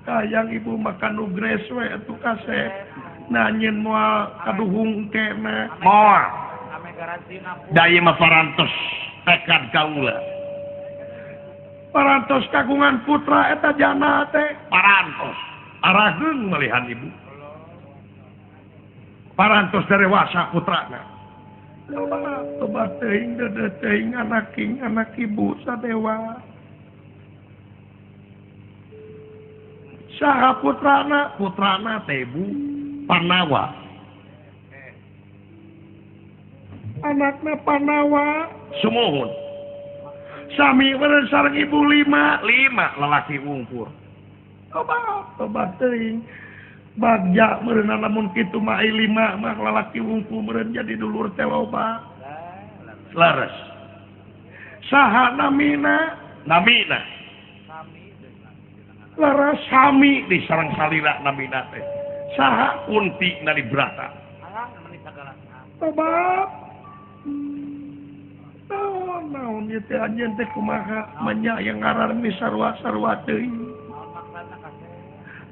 Kayang ibu makan nu gres we atuh kasep. Nanyeun moal kaduhung kena. Moal. Da ieu mah parantos tekad kaula. Parantos kagungan putra eta jana teh. Parantos arageung melihan ibu. Parantos dewasa putrana. Loba teuing deudeuh teuing anaking anak ibu sadewa. Saha putrana? Putrana teh Bu Panawa. Anakna Panawa. Sumuhun. Sami meureun sareng ibu lima. Lima lalaki wungkur. Loba teuing. Bagja meureun lamun kitu mah ai lima mah lalaki wungkul meureun jadi dulur teh loba. Leres. Saha namina? Namina. Leres sami di sareng salira namina teh. Saha Kunti Nalibrata. Loba. Naon ieu teh anjeun teh kumaha manya yang ngaran mi sarua-sarua teuing.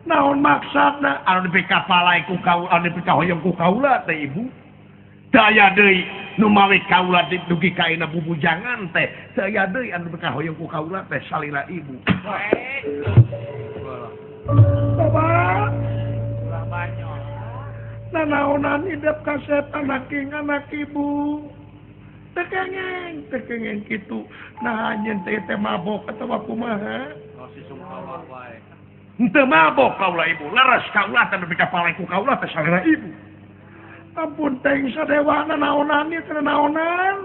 Naon maksudna anu dipikapalai ku kaula anu dipikahoyong ku kaula teh ibu. Daya deui nu mawi kaula dugi ka ayeuna bubujangan teh. Daya deui anu dipikahoyong ku kaula teh salira ibu. Loba. Nanaonan hidup kasep anaking anak ibu. Tekengeng kitu. Nah anjeun teh teh mabok atawa kumaha? Henteu mabok kaula ibu, leres kaula teh nepi ka palai ku kaula teh salira ibu. Ampun teuing sadewana naonan ieu teh naonan.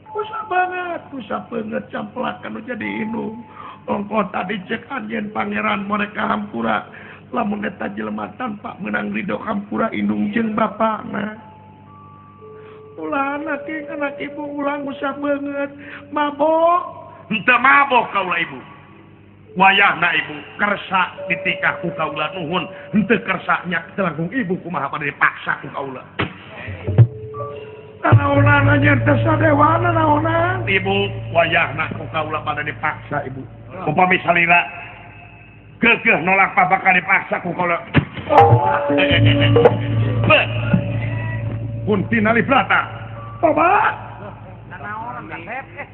Kusa banget, kusa banget camplakan nu jadi indung. Ongkoh tadi cek anjeun pangeran mereka hampura. Lamun eta jelema tanpa meunang ridho hampura indung jeung bapana. Ulah anak anak ibu ulah usah banget mabok. Henteu mabok kaula ibu. Wayahna ibu kersa ditikah ku kaula nuhun henteu kersa nya telangkung ibu kumaha pada dipaksa ku kaula. Naonan anjeun teh sadewana naonan. Ibu wayahna ku kaula pada dipaksa ibu. Upami salira keukeuh nolak pa bakal dipaksa ku kaula. Kunti Nalibrata. Loba.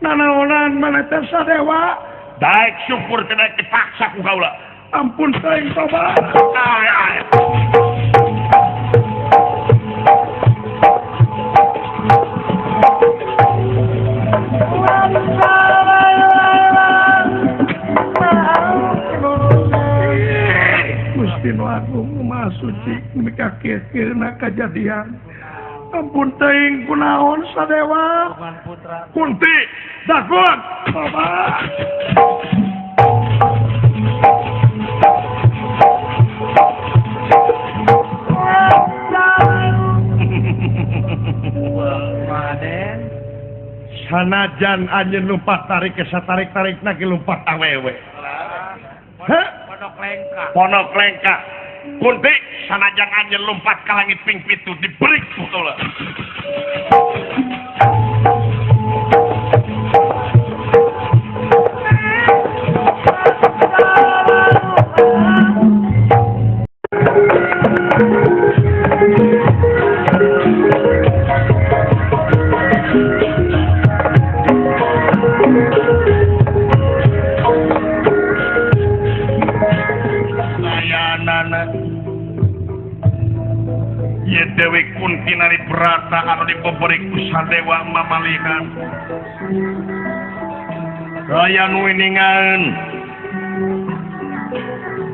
Nanaonan mana teh sadewa. Daek syukur tidak dipaksa ku kaula. Ampun teuing toba. Gusti nu agung Maha Suci mika kieu-kieuna kajadian. Ampun teuing kunaon sadewa. Kunti dagon. Toba. Sanajan anjeun lumpat tarik ke satarik-tarikna ge lumpat awewe. Heh? Ponok lengkah. Ponok lengkah. Kunti sanajan anjeun lumpat ka langit ping pitu diberi ku kaula. Dewi Kunti Kunti Nalibrata anu dibeberi ku Sadewa mamalihan. Aya nu iningan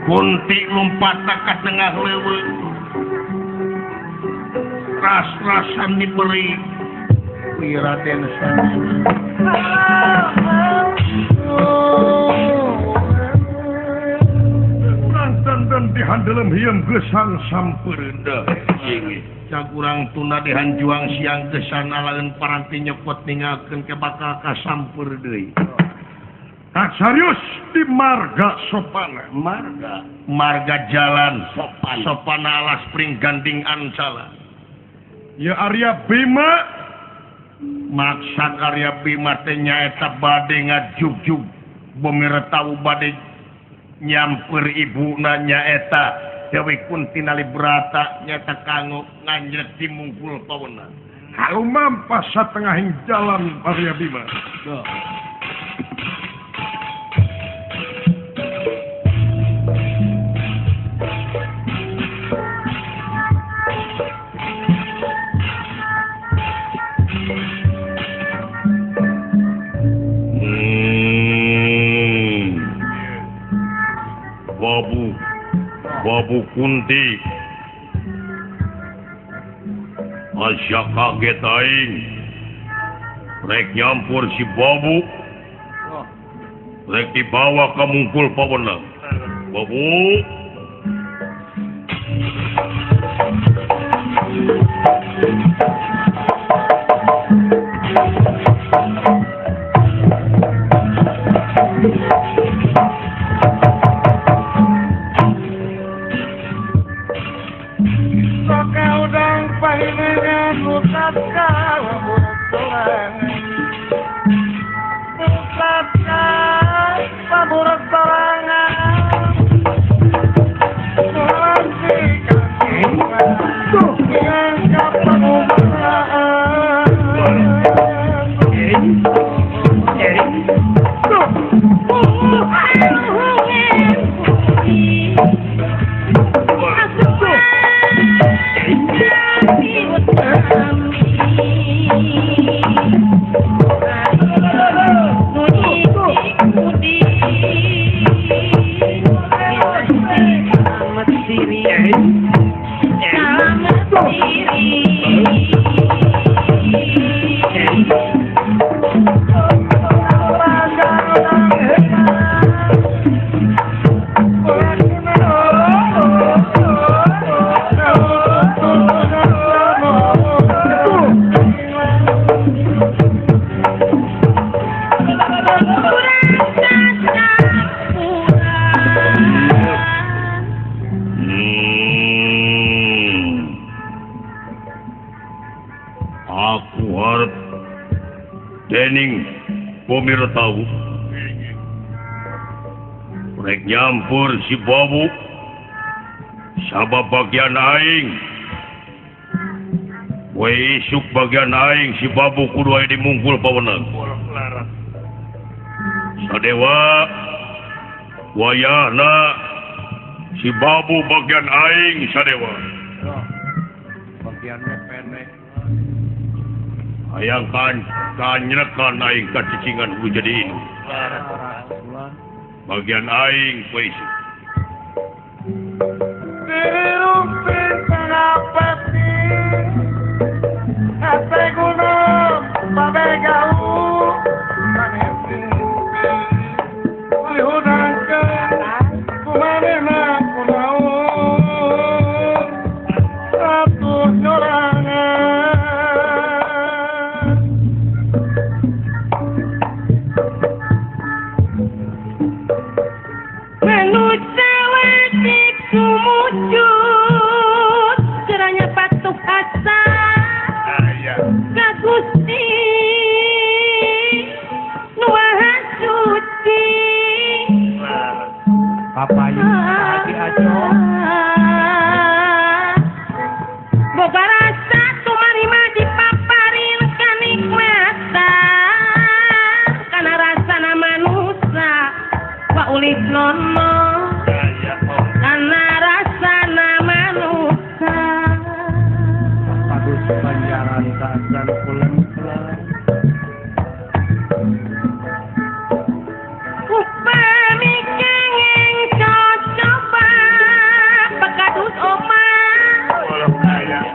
Kunti lumpat ka tengah leuweung. Ras-rasan diberi kuy Raden Sadewa. Dandan di handelem hiem gesang sampeureuda. Cak urang tuna dihanjuang siang gesan alaeun paranti nyepot ninggalkeun ke bakal kasampeur deui. Tak serius di marga sopana. Marga jalan sopan. Sopana alas pring ganding ancala. Ya Arya Bima maksa Arya Bima teh nyaeta bade ngajugjug bumi retawu bade nyamper ibuna nyaeta Dewi Kunti Nalibrata nyata kanggo nganjrek di mungkul pawenan. Halumampas satengahing jalan Arya Bima. Babu Kunti Asya kaget aing rek nyampur si Babu rek dibawa ke mungkul pawenang. Babu tahu rek nyampur si Babu sabab bagian aing we isuk bagian aing si Babu kudu aya dimungkul pawenang. Sadewa wayahna si Babu bagian aing sadewa bagiannya pendek hayang kan kanyrekan aing kacicingan kudu jadi ini bagian aing poe isuk.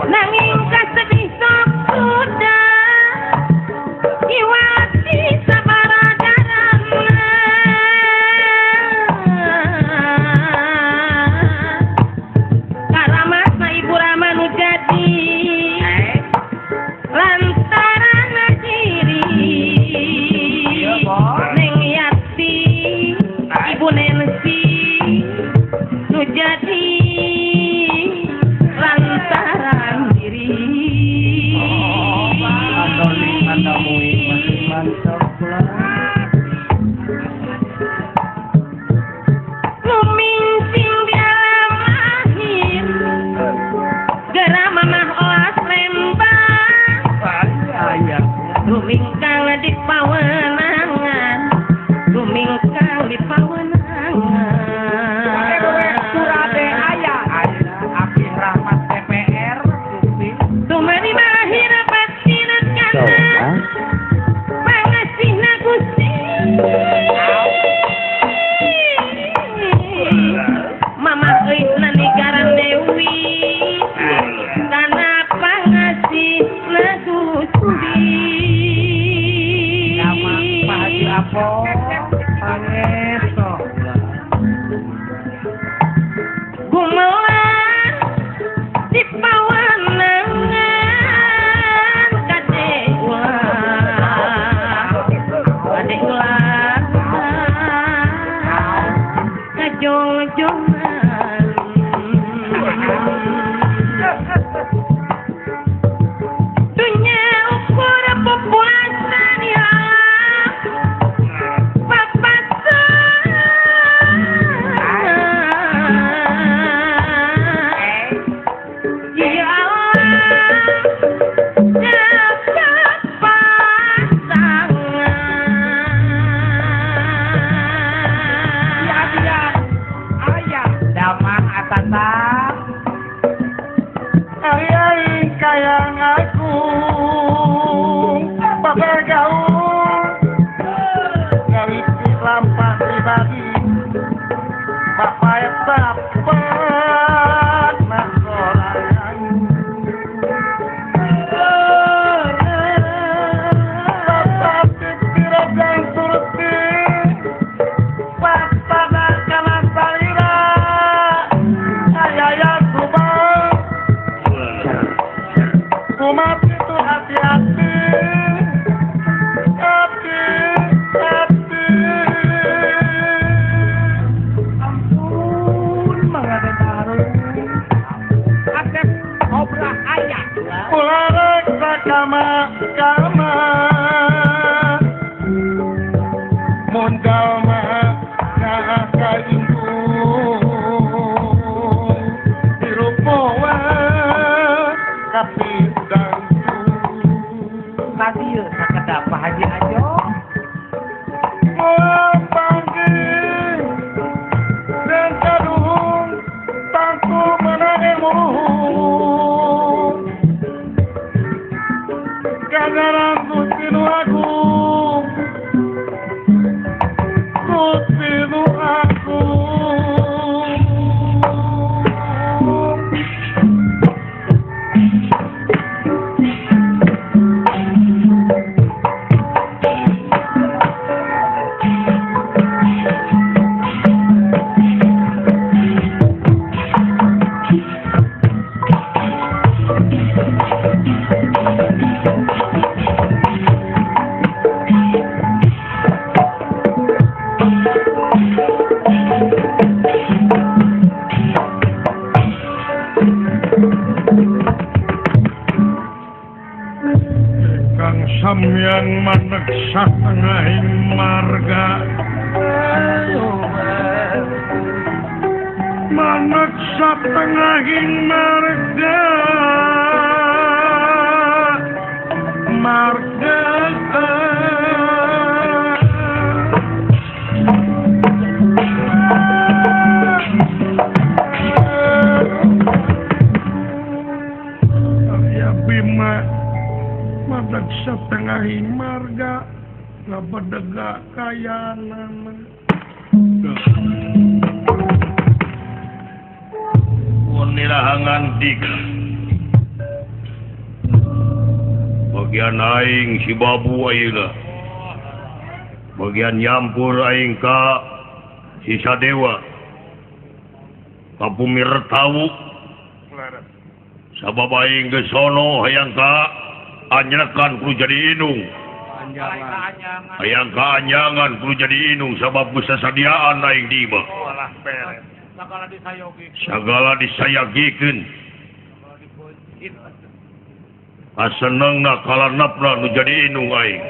Nanging kasedih sok kuda iwati sabaradarana karamatna Ibu Rama nu jadi lantaran diri Neng Yati Ibu Nensi nu jadi lantaran diri. Lumingsing di alam lahir geura mamah oas lembang lumingkang di pawenangan lumingkang di pawenangan surate aya Abdi Rahmat TPR tumani mahir batinat kana pangasihna Gusti Mama eusna negaran Dewi kana pangasihna Gusti. Nama Pak Haji Apo Pangeso gumelar di pawenangan kade ulah kade ulah kajong-jongan dunya ukur populasan ya papasan ya Allah dapat pasangan ya dia aya damang atasan ari kayang aku babergaul ngariti lampah pribadi bapak dapat nasorangan bapak titirajan surti waspada kana salira ayaya subang kumat itu hati-hati hati-hati ampun mangga tarung Asep obrah aya ulah rek sakama kama mun jalma nah ka indung hirup moal kapidang tadi sakedap Pak Haji Ajo moal panggih dan kaduhung tangtu menang ilmu ganjaran Gusti nu Agung Gusti nu Agung Kang Samyang maneg satengahing marga maneg satengahing marga marga Arya Bima maneg satengahing marga ngabedega kayanana. Nirahangan dika Bagian aing si Babu ayeuna. Bagian nyampur aing ka si Sadewa. Ka Bumi Retawu. Sabab aing geus sono hayang ka anyekan kudu jadi inung. Hayang ka anyangan kudu jadi inung sabab geus sasadiaan aing di imah. Sagala disayagikeun. Kasenengna kalanapna nu jadi inung aing.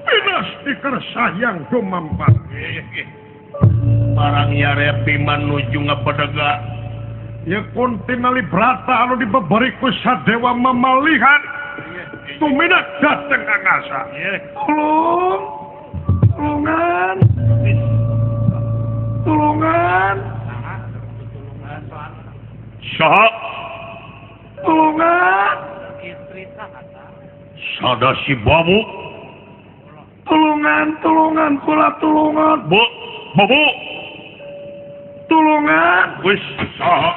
Pinas dikersayang dumampat. Barang yarep Bima nuju ngapedega. Ya kuntinali brata anu dibeberi ku Sadewa mamalihan. Tumidak dateng angasa. Tolong. Tulungan. Tulungan. Saha? Tulungan. Sada si Babu. Tulungan, tulungan, kula tulungan. Bu, Babu. Tulungan. Wis saha?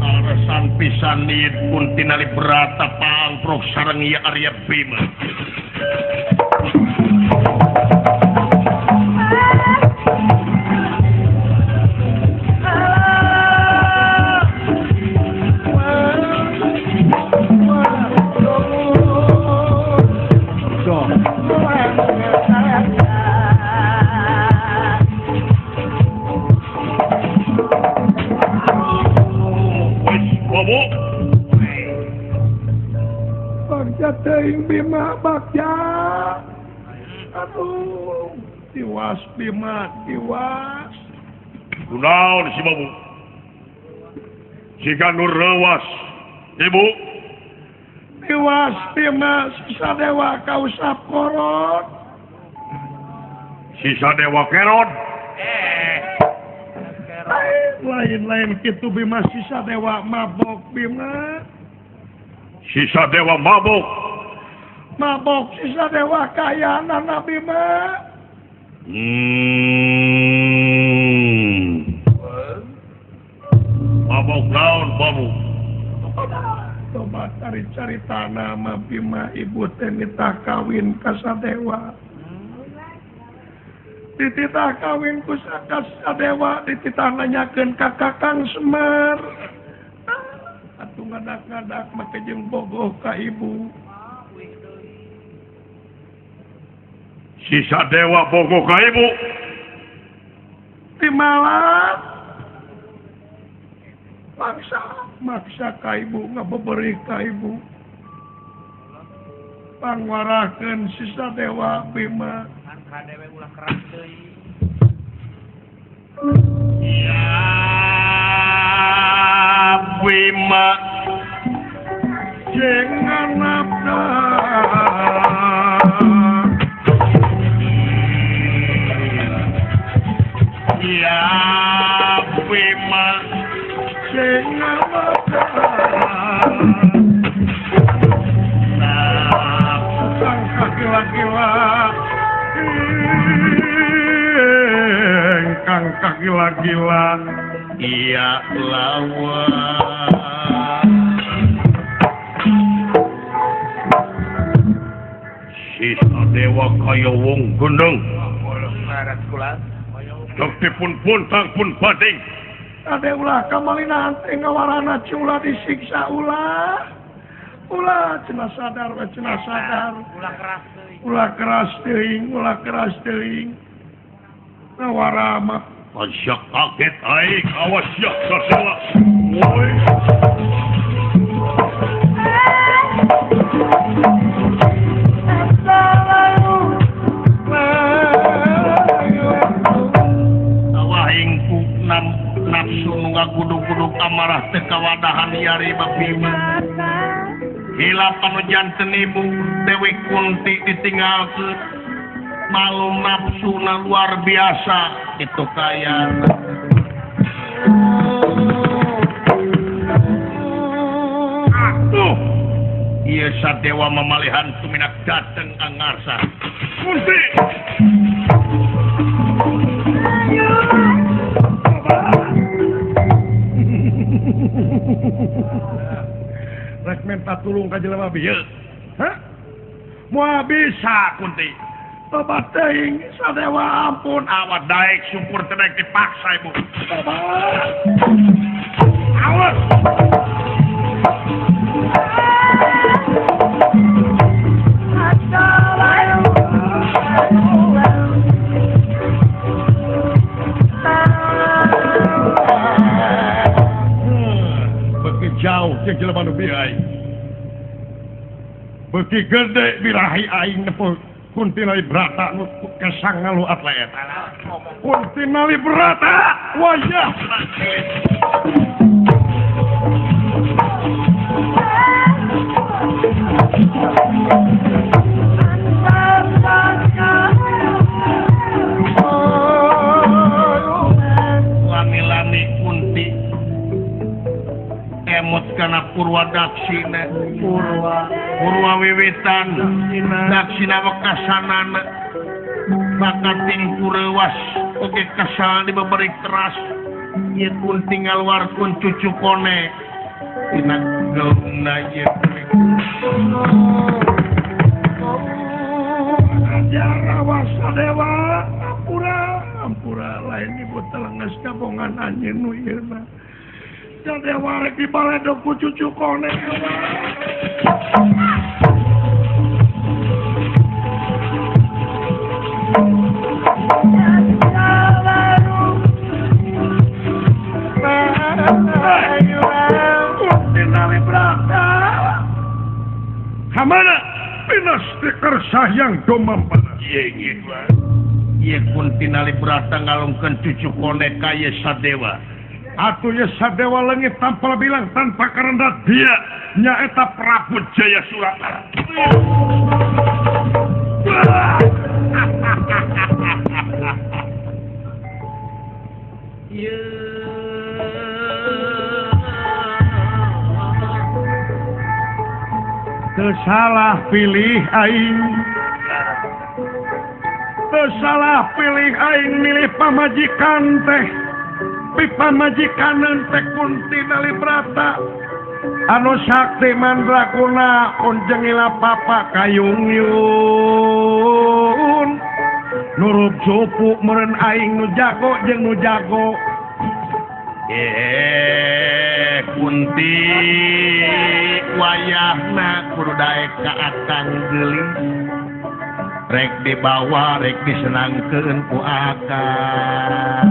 Alasan pisan ieu pun tinali brata pangprok sareng ieu Arya Bima. Bagja teuing Bima bagja. Aduh, tiwas Bima, tiwas. Kunaon si Babu? Jika nu reuwas, Ibu. Tiwas Bima, sisa dewa kausap korot. Sisa dewa kerot. Lain-lain kitu Bima, sisa dewa mabok Bima. Sisa dewa mabok. Mabok sisa dewa kayanan Bima. Mabok naon Babu? Coba cari-cari tanah mah Bima, ibu teh nitah kawin ka Sadewa. Dititah kawin ku Sadewa, dititah nanyakeun ka Kakang Semar. Atuh ngadak-ngadak make jeung bogoh ka ibu. Si Sadewa bogoh ka ibu. Timalah maksa maksa ka ibu ngabeberi ka ibu. Pangwarakeun si Sadewa Bima. Kadewe ulah keras deui. Ya Bima jeung anapna. Ya Bima jeung anapna. Sang kagila-gila ingkang kagila-gila iya lawan. Si Sadewa kaya wong gendeng. Dipun puntang pun bading. Ade ulah kamalina teh ngawarana ulah disiksa ulah. Ulah cenah sadar we cenah sadar. Ulah keras teuing. Ulah keras teuing, ulah keras teuing. Ngawara mah Asya kaget aing, awas ya Sadewa. Woi. Nafsu nu ngagudug-gudug amarah teu kawadahan yari Bima. Hilap anu janten ibu Dewi Kunti ditinggalkeun. Malu nafsuna luar biasa itu kaya. Aduh, Ieu Sadewa mamalihan tuminak dateng angarsa. Kunti. Rek minta tulung ka jelema bieu. Hah? Moal bisa Kunti. Tobat teuing Sadewa ampun awat daek syukur teu daek dipaksa ibu. Tobat. Awas. Jauh jeung jelema nu bieu aing. Beuki gede birahi aing nepo Kunti Nalibrata nu kesang ngalu atlet. Kunti Nalibrata wayah. Lami-lami Kunti emut kana Purwa Daksina, Purwa wiwitan Daksina wekasanana bakating kureuwas oge kasal dibeberi keras ieu Kunti ngaluarkeun cucu kone dina gelungna ieu ajar Sadewa ampura ampura lain ibu telenges kabongan anjeun nu ieu mah Sadewa rek dibaledog ku cucu kone. Kunti Nalibrata. Kamana pinasti kersa yang domampana. Ieu Kunti Nalibrata ngalungkeun cucu kone ka ieu Sadewa. Atuh ye Sadewa leungit tanpa bilang tanpa karena dia nyaeta Prabu Jaya Surata. Teu salah pilih aing. Teu salah pilih aing milih pamajikan teh. Pamajikan teh Kunti Nalibrata anu sakti mandrakuna kunjengila papa kayung yun nurup cupu meureun aing nu jago jeung nu jago. Kunti wayahna kudu daek ka akang geulis rek dibawa rek disenangkeun ku akang.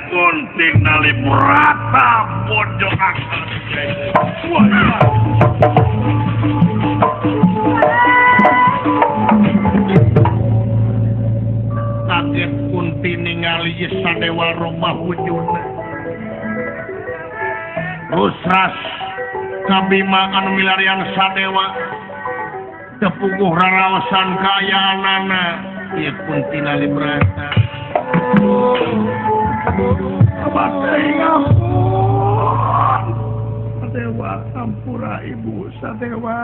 Kunti Nalibrata bodoh akal. Kaget Kunti ningali Sadewa romah wujudna. Rusras kabima anu milarian Sadewa tepuguh raraosan kaayaanana ieu Kunti Nalibrata. Ampun Sadewa ampura ibu Sadewa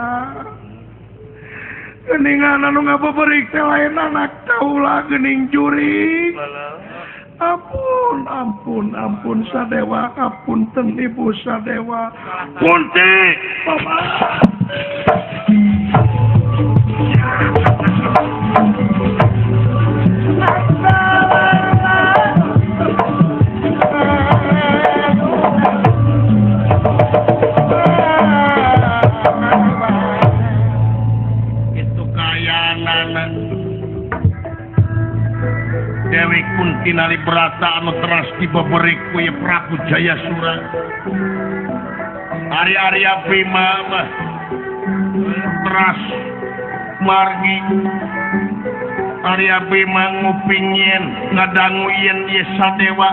geningan anu ngabeberik teh lain anak kaula geuning jurig. Ampun ampun ampun Sadewa apunten ibu Sadewa. Kunti Bapak. Dewi Kunti Nalibrata anu teras dibeberi ku ieu Prabu Jaya Sura. Ari-ari Bima mah teras margi. Ari Bima nguping yen ngadangu yen ieu Sadewa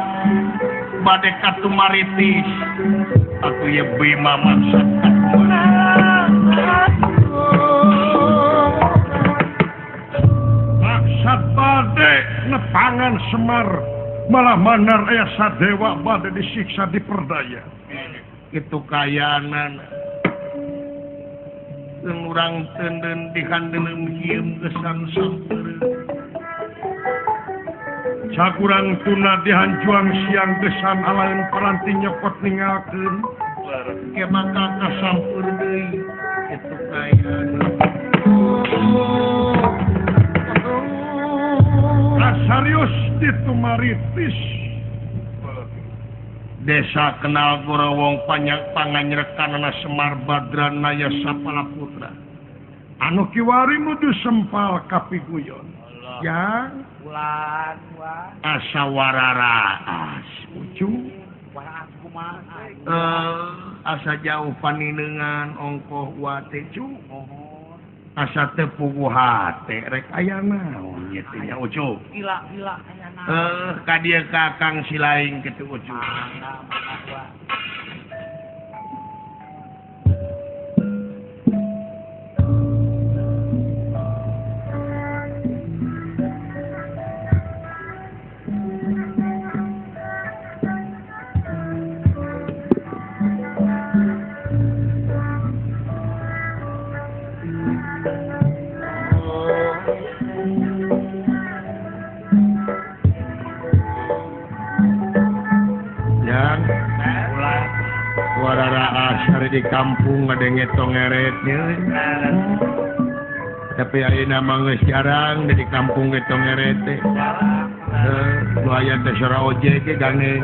bade katumaritis. Atuh ieu Bima maksad maksad bade nepangan Semar Malah manar aya sadewa bade disiksa diperdaya. Kitu kayanan. Urang tenden dihandelem hieum gesan sampeureuh. Sakurang tuna dihanjuang siang gesan alaeun paranti nyokot ningalkeun. Ke maka kasampeur deui kitu kayanan. Asarius ditumaritis. Desa kenal Gorowong panjang panganyrekanana Semar Badranaya Sapala Putra. Anu kiwari nuju sempal kapiguyon. Yang ulan asa wararaas ucu. Asa jauh paninengan ongkoh wate cu. Asa teu puguh hate rek aya naon ieu teh nya ucu. Gila-gila aya naon. Ka dieu ka Kang Silaing kitu ucu. Di kampung ngadenge tongeretnya, tapi ayeuna mah geus jarang di kampung ge tongeret teh. Nu aya teh sora ojek ge gane.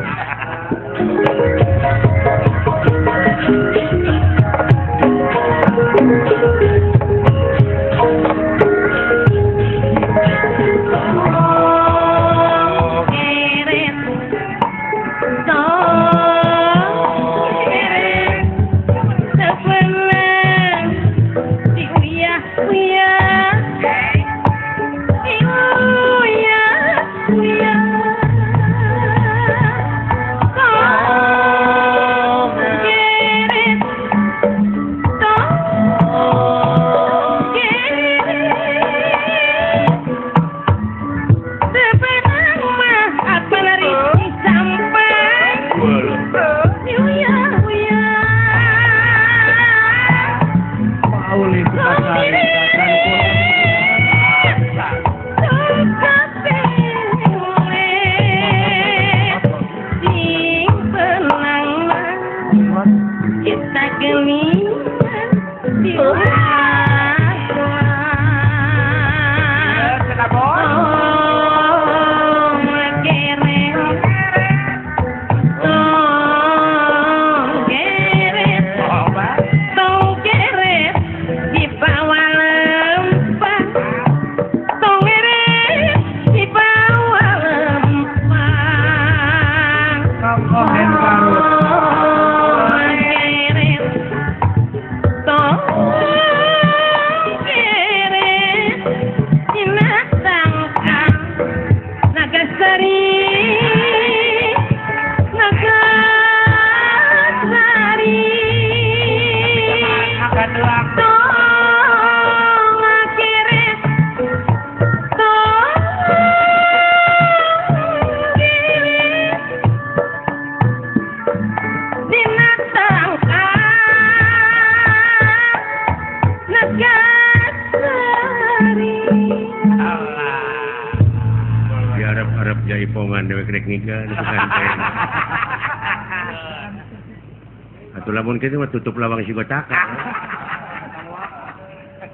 Atuh lamun kitu mah tutup lawang si gotaka.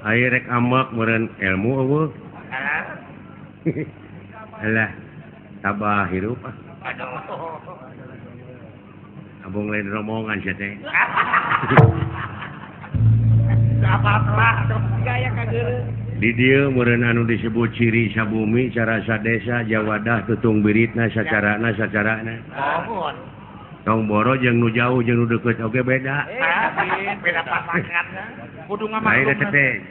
Ai rek amek meureun ilmu eueuh. Alah, tabah hirup ah. Aduh. Abong lain rombongan sia teh. Apa gaya kageureuh. Di dieu meureun anu disebut ciri sabumi carasa desa jawadah tutung biritna sacarana sacarana. Mohon. Tong boro jeung nu jauh jeung nu deukeut oge beda. Beda pasanganna. Kudu ngamaklum. Lain teh.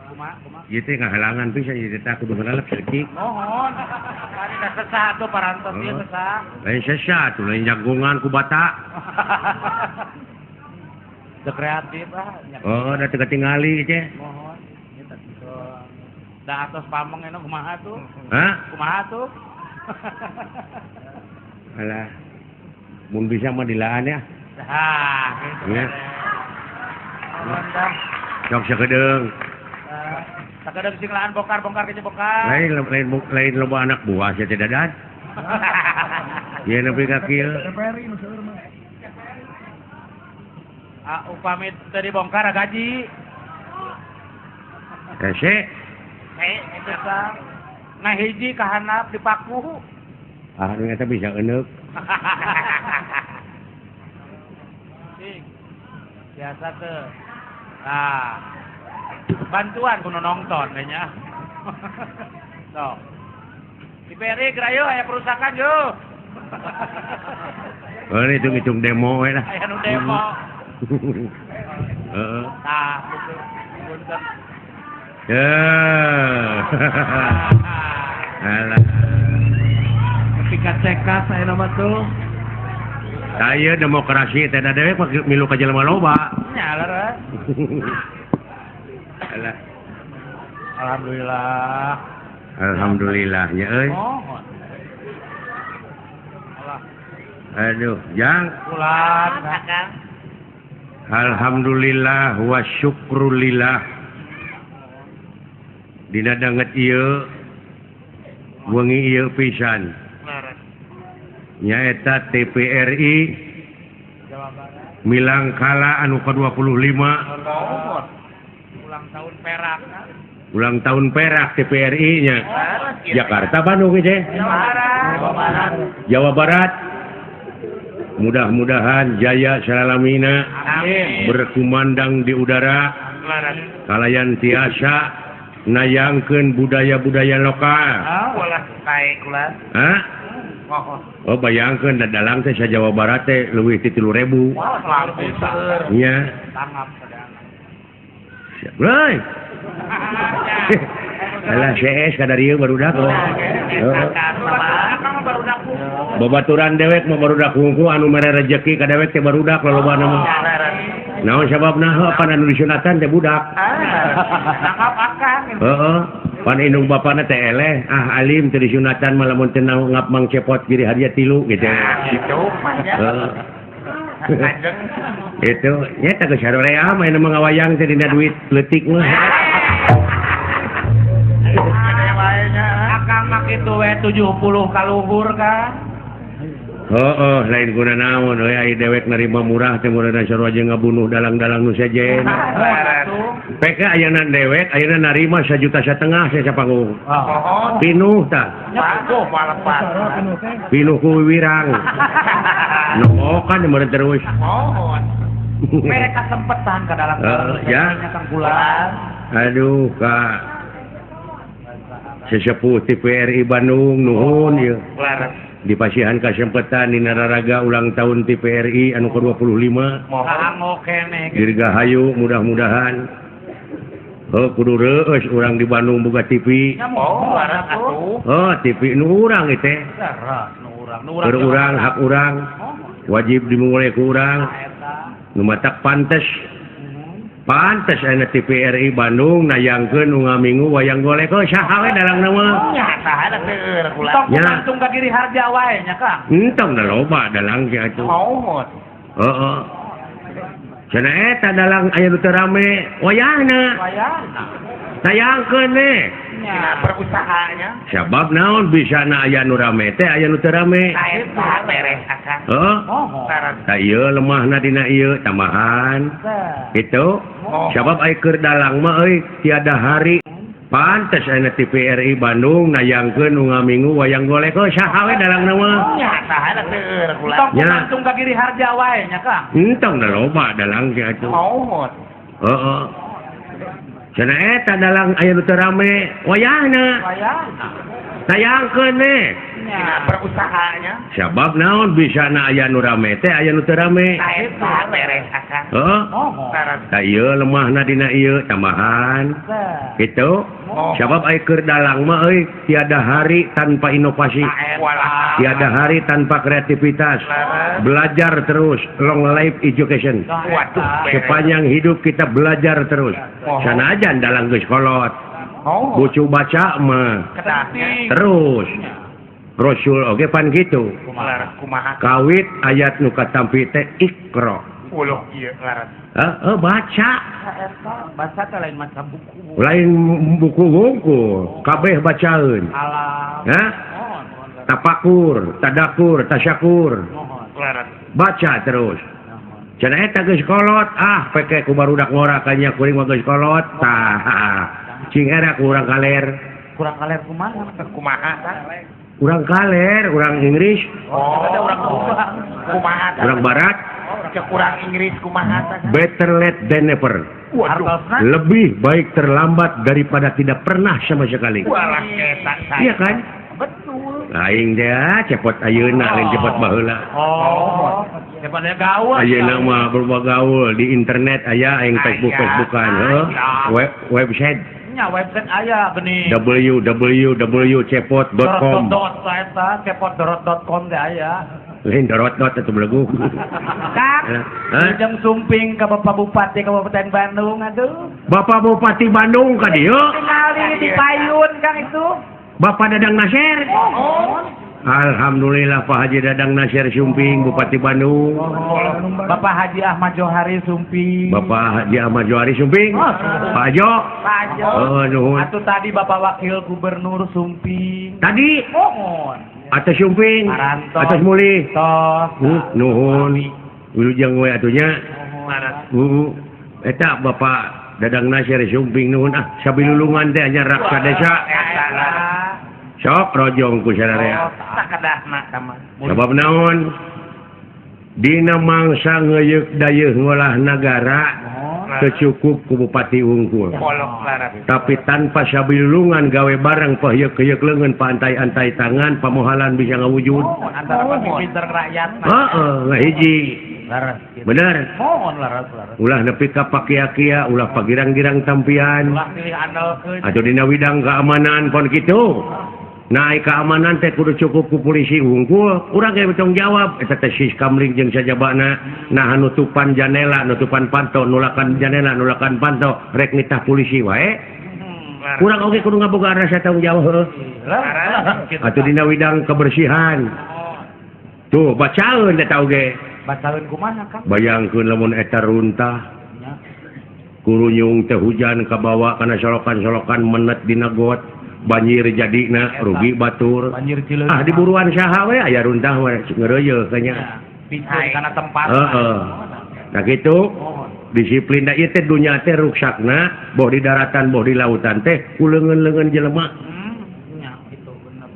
Kumaha? Ieu teh ngahalangan pisan ieu teh kudu ngalep saeutik. Mohon. Ari da sesah atuh parantos ieu sesah. Lain sesah atuh lain jagongan ku bata. Teu kreatif ah. Oh, da teu katingali teh. Mohon. Ieu teh da atos pameng eno kumaha tuh? Hah? Kumaha tuh? Alah. Mun bisa mah dilaan ya. Tah, ya. Sok sakedeung. Sakedeung sing laan bongkar-bongkar ke bongkar. Lain loba anak buah sia teh dadan. Ieu nepi ka kieu. Ah, upami teu dibongkar gaji. Hese. Itu tah. Nah hiji ka handap dipaku. Ah, nu eta bisa eneuk. Biasa tuh. Nah, bantuan kuno nonton kayaknya. Sok. Diberi gerayo aya perusakan yo. Oh, hitung-hitung demo we lah. Aya nu demo. Heeh. Tah, gitu. Punten. Ya. Alah. Ketika cekas aya nama tuh. Saya demokrasi teh da dewek milu ka jelema loba. Nya leres. Alah. Alhamdulillah. Alhamdulillah nya euy. Aduh, jang. Ulan, Akang. Alhamdulillah wa syukrulillah. Dina danget ieu wengi ieu pisan. Nyaeta TPRI Milangkala anu ke-25 ulang tahun perak. Ulang tahun perak TPRI nya. Jakarta Bandung ge. Jawa Barat. Mudah-mudahan jaya salalamina. Amin. Berkumandang di udara. Kalayan tiasa nayangkeun budaya-budaya lokal. Hah? Oh bayangkeun da dalang teh sa Jawa Barat teh leuwih ti 3.000. Wah, seueur. Nya. Tangap sadayana. Siap. Heuy. Alah CS ka darieu barudak. Babaturan dewek mah barudak hungku anu mere rejeki ka dewek teh barudak lolobana mah. Naon sababna heuh pan anu disunatan teh budak. Tangap akang. Heeh. Pan indung bapana teh eleh, ah alim teu disunatan mah lamun teu ngap mang cepot giri hadiah 3 gitu. Gitu mah nya. Itu nya teh geus sarorea mah anu ngawayang teh dina duit leutik mah. Akang mah kitu we 70 kaluhur kan. Heeh, lain guna naon we ai dewek narima murah teh murah sarua jeung ngabunuh dalang-dalang nu sejen. PK ayeuna dewek ayeuna narima 1,5 juta saya panggung. Pinuh tah. Pinuh ku wiwirang. Nokokan meureun terus. Mereka sempetan ka dalam. Ya. Aduh, Kak. Sesepuh TPRI Bandung nuhun ieu. Dipasihan kasempetan dina raraga ulang tahun TPRI anu ke-25. Dirgahayu mudah-mudahan. Oh kudu reueus urang di Bandung boga TV. Oh TV nu urang ieu teh. Keur urang hak urang. Wajib dimulai ku urang. Nu matak pantes. Pantes ayeuna TPRI Bandung nayangkeun unggal minggu wayang golek heuh saha we dalang mah. Nya saha seueur kula. Tong kumantung ka Giri Harja wae nya Kang. Entong da loba dalang ge atuh. Heeh. Cenah eta dalang aya nu teu rame wayahna. Wayahna. Tayangkeun we. Nya perusahanya. Sabab naon bisa na aya nu rame teh aya nu teu rame. Eta beres akang. Heeh. Tah ieu lemahna dina ieu tambahan. Gitu. Sabab ai keur dalang mah euy tiada hari pantes ayeuna TPRI Bandung nayangkeun unggal minggu wayang golek heuh saha we dalang mah. Nya saha seueur kula. Tong kumantung ka Giri Harja wae nya Kang. Entong da loba dalang ge atuh. Heeh. Cenah eta dalang aya nu teu rame wayahna. Wayahna. Tayangkeun we. Nya perusahanya. Sabab naon bisa na aya nu rame teh aya nu teu rame. Eta beres akang. Heeh. Tah ieu lemahna dina ieu tambahan. Gitu. Sabab ai keur dalang mah euy tiada hari tanpa inovasi. Tiada hari tanpa kreativitas. Belajar terus, long life education. Sepanjang hidup kita belajar terus. Sanajan dalang geus kolot. Bucu baca mah terus. Rasul oge pan kitu. Kumaha? Kawit ayat nu katampi teh Iqra. Uluh ieu laras. Heeh, baca. Baca teh lain maca buku. Lain buku wungkul, kabeh bacaeun. Hah? Tapakur, tadakur, tasyakur. Baca terus. Cenah eta geus kolot, ah peke ku barudak ngora kanya kuring mah geus kolot. Tah. Cing era ku urang kaler. Kurang kaler kumaha? Kumaha tah? Urang kaler, urang Inggris. Oh, urang kumaha? Urang barat. Kurang Inggris kumaha tah? Better late than never. Waduh. Lebih baik terlambat daripada tidak pernah sama sekali. Walah eta. Iya kan? Betul. Aing teh cepot ayeuna lain cepot baheula. Oh. Cepotnya gaul. Ayeuna mah berubah gaul di internet aya aing Facebook-Facebookan, heuh. Website. Nya website aya geuning. www.cepot.com. Eta cepot.com teh aya. Lain dorot dot atuh belegu. Kang, jeung sumping ka Bapak Bupati Kabupaten Bandung aduh. Bapak Bupati Bandung ka dieu? Tingali di payun Kang itu. Bapak Dadang Nasir. Alhamdulillah Pak Haji Dadang Nasir Sumping, Bupati Bandung. Bapak Haji Ahmad Johari Sumping. Bapak Haji Ahmad Johari Sumping. Pak Hajo. Pak Hajo. Oh, nuhun. Atuh tadi Bapak Wakil Gubernur Sumping. Tadi? Mohon. Atas Sumping. Atas Mulih. Tos. Nuhun. Wilujeng we atunya. Eta Bapak Dadang Nasir Sumping nuhun ah sabilulungan teh nya raksa desa. Sok rojong ku sararea. Sakedahna tah. Sabab naon? Dina mangsa ngeuyeuk dayeuh ngolah nagara teu cukup ku bupati wungkul. Tapi tanpa sabilulungan gawe bareng pahyeuk-hyeuk leungeun paantai-antai tangan pamohalan bisa ngawujud. Antara pemimpin rakyat. Heeh, ngahiji. Bener. Mohon laras laras. Ulah nepi ka pakia-kia, ulah pagirang-girang tampian. Ulah pilih andalkeun. Atuh dina widang keamanan pon kitu. Nah, keamanan teh kudu cukup ku polisi wungkul, urang ge tanggung jawab eta teh Siskamling jeung sajabana nah nutupan janela, nutupan panto, nulakan janela, nulakan panto, rek nitah polisi wae. Urang oge kudu ngabogaan rasa tanggung jawab heuh. Atuh dina widang kebersihan. Tuh, bacaeun eta oge. Bacaeun kumaha, Kang? Bayangkeun lamun eta runtah. Kurunyung teh hujan kabawa kana solokan-solokan menet dina got. Banjir jadina rugi batur. Ah diburuan saha we aya runtah we ngeureuyeuh kanya. Kana tempat. Heeh. Nah kitu disiplin da ieu teh dunya teh ruksakna boh di daratan boh di lautan teh ku leungeun-leungeun jelema. Nya kitu bener.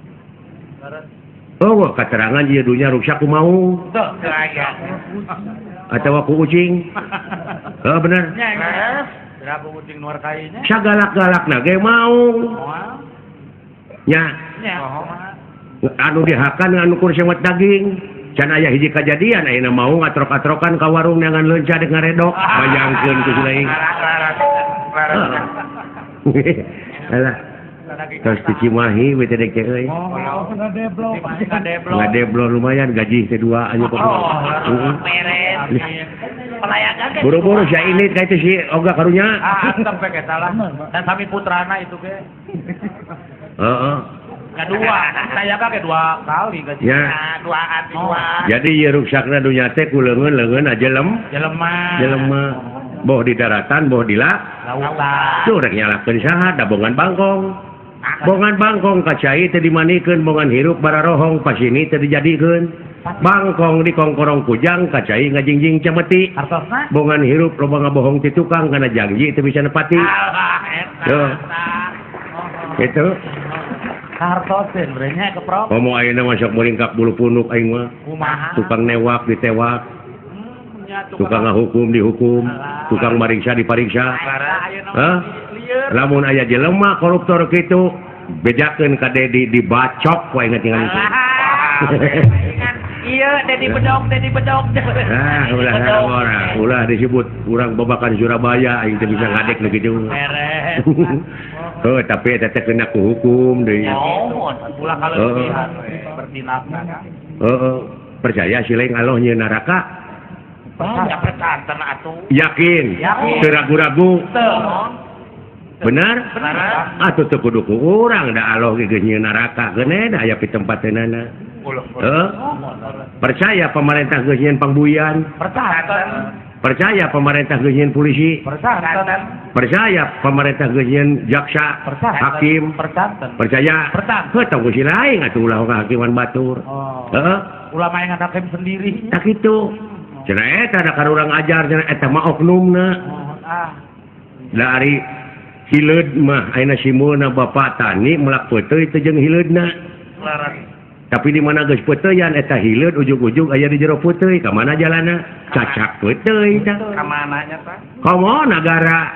Oh, katerangan ieu dunya ruksak ku mau. Teu aya. Atawa ku ucing. Heuh bener. Nya. Berapa ucing nuar kainya? Sagalak-galakna ge mau. Nya. Anu dihakan anu kur sewet daging. Can aya hiji kajadian ayeuna mau ngatrok-atrokan ka warung neangan leunca deuk ngaredok. Bayangkeun ku si lain. Alah. Terus di Cimahi we teh dek euy. Ngadeblo lumayan gaji teh dua anu kok. Buru-buru sia ini ka itu si Oga karunya. Ah, sampai ke salah. Dan sami putrana itu ge. Heeh. Kedua, saya pakai dua kali gaji. Ya. Dua dua. Jadi ieu ruksakna dunya teh ku leungeun-leungeun aja jelema. Jelema. Boh di daratan, boh di lautan. Tuh rek nyalahkeun saha da bongan bangkong. Bongan bangkong ka cai teh dimanikeun, bongan hirup bararohong pasini teh dijadikeun. Bangkong di kongkorong kujang ka cai ngajingjing cemeti. Bongan hirup loba ngabohong ti tukang kana janji teu bisa nepati. Tuh. Gitu. Hartoseun nya keprok. Komo ayeuna masuk muringkak bulu punuk aing mah. Kumaha? Tukang newak ditewak. Tukang ngahukum dihukum, tukang mariksa dipariksa. Hah? Lamun aya jelema koruptor kitu bejakeun ka Dedi dibacok ku aing tinggal itu. Iya, Dedi bedok, Dedi bedok. Ah, ulah orang, ulah disebut urang babakan Surabaya aing teh bisa ngadek nu kitu. Beres. Oh, tapi eta teh kena ku hukum deui. Ulah kaleubihan we bertindak. Heeh, percaya si lain Allah nyieun neraka. Percaya atuh. Yakin. Teu ragu-ragu. Benar? Atuh teu kudu ku urang da Allah ge geus nyieun neraka geuneh da aya pitempateunana. Percaya pemerintah geus nyieun pangbuyan? Percaya pemerintah geus nyieun polisi? Percaya pemerintah geus nyieun jaksa, hakim? Percaya? Heuh tong ku si lain atuh ulah hakiman batur. Heeh. Ulah main hakim sendiri. Tak kitu. Cenah eta da ka urang ajar cenah eta mah oknumna. Da ari hileud mah ayeuna simulna bapak tani melak peuteuy teu jeung hileudna. Tapi di mana geus peuteuyan eta hileud ujug-ujug aya di jero peuteuy, ka mana jalanna? Cacak peuteuy tah. Ka mana nya tah? Komo nagara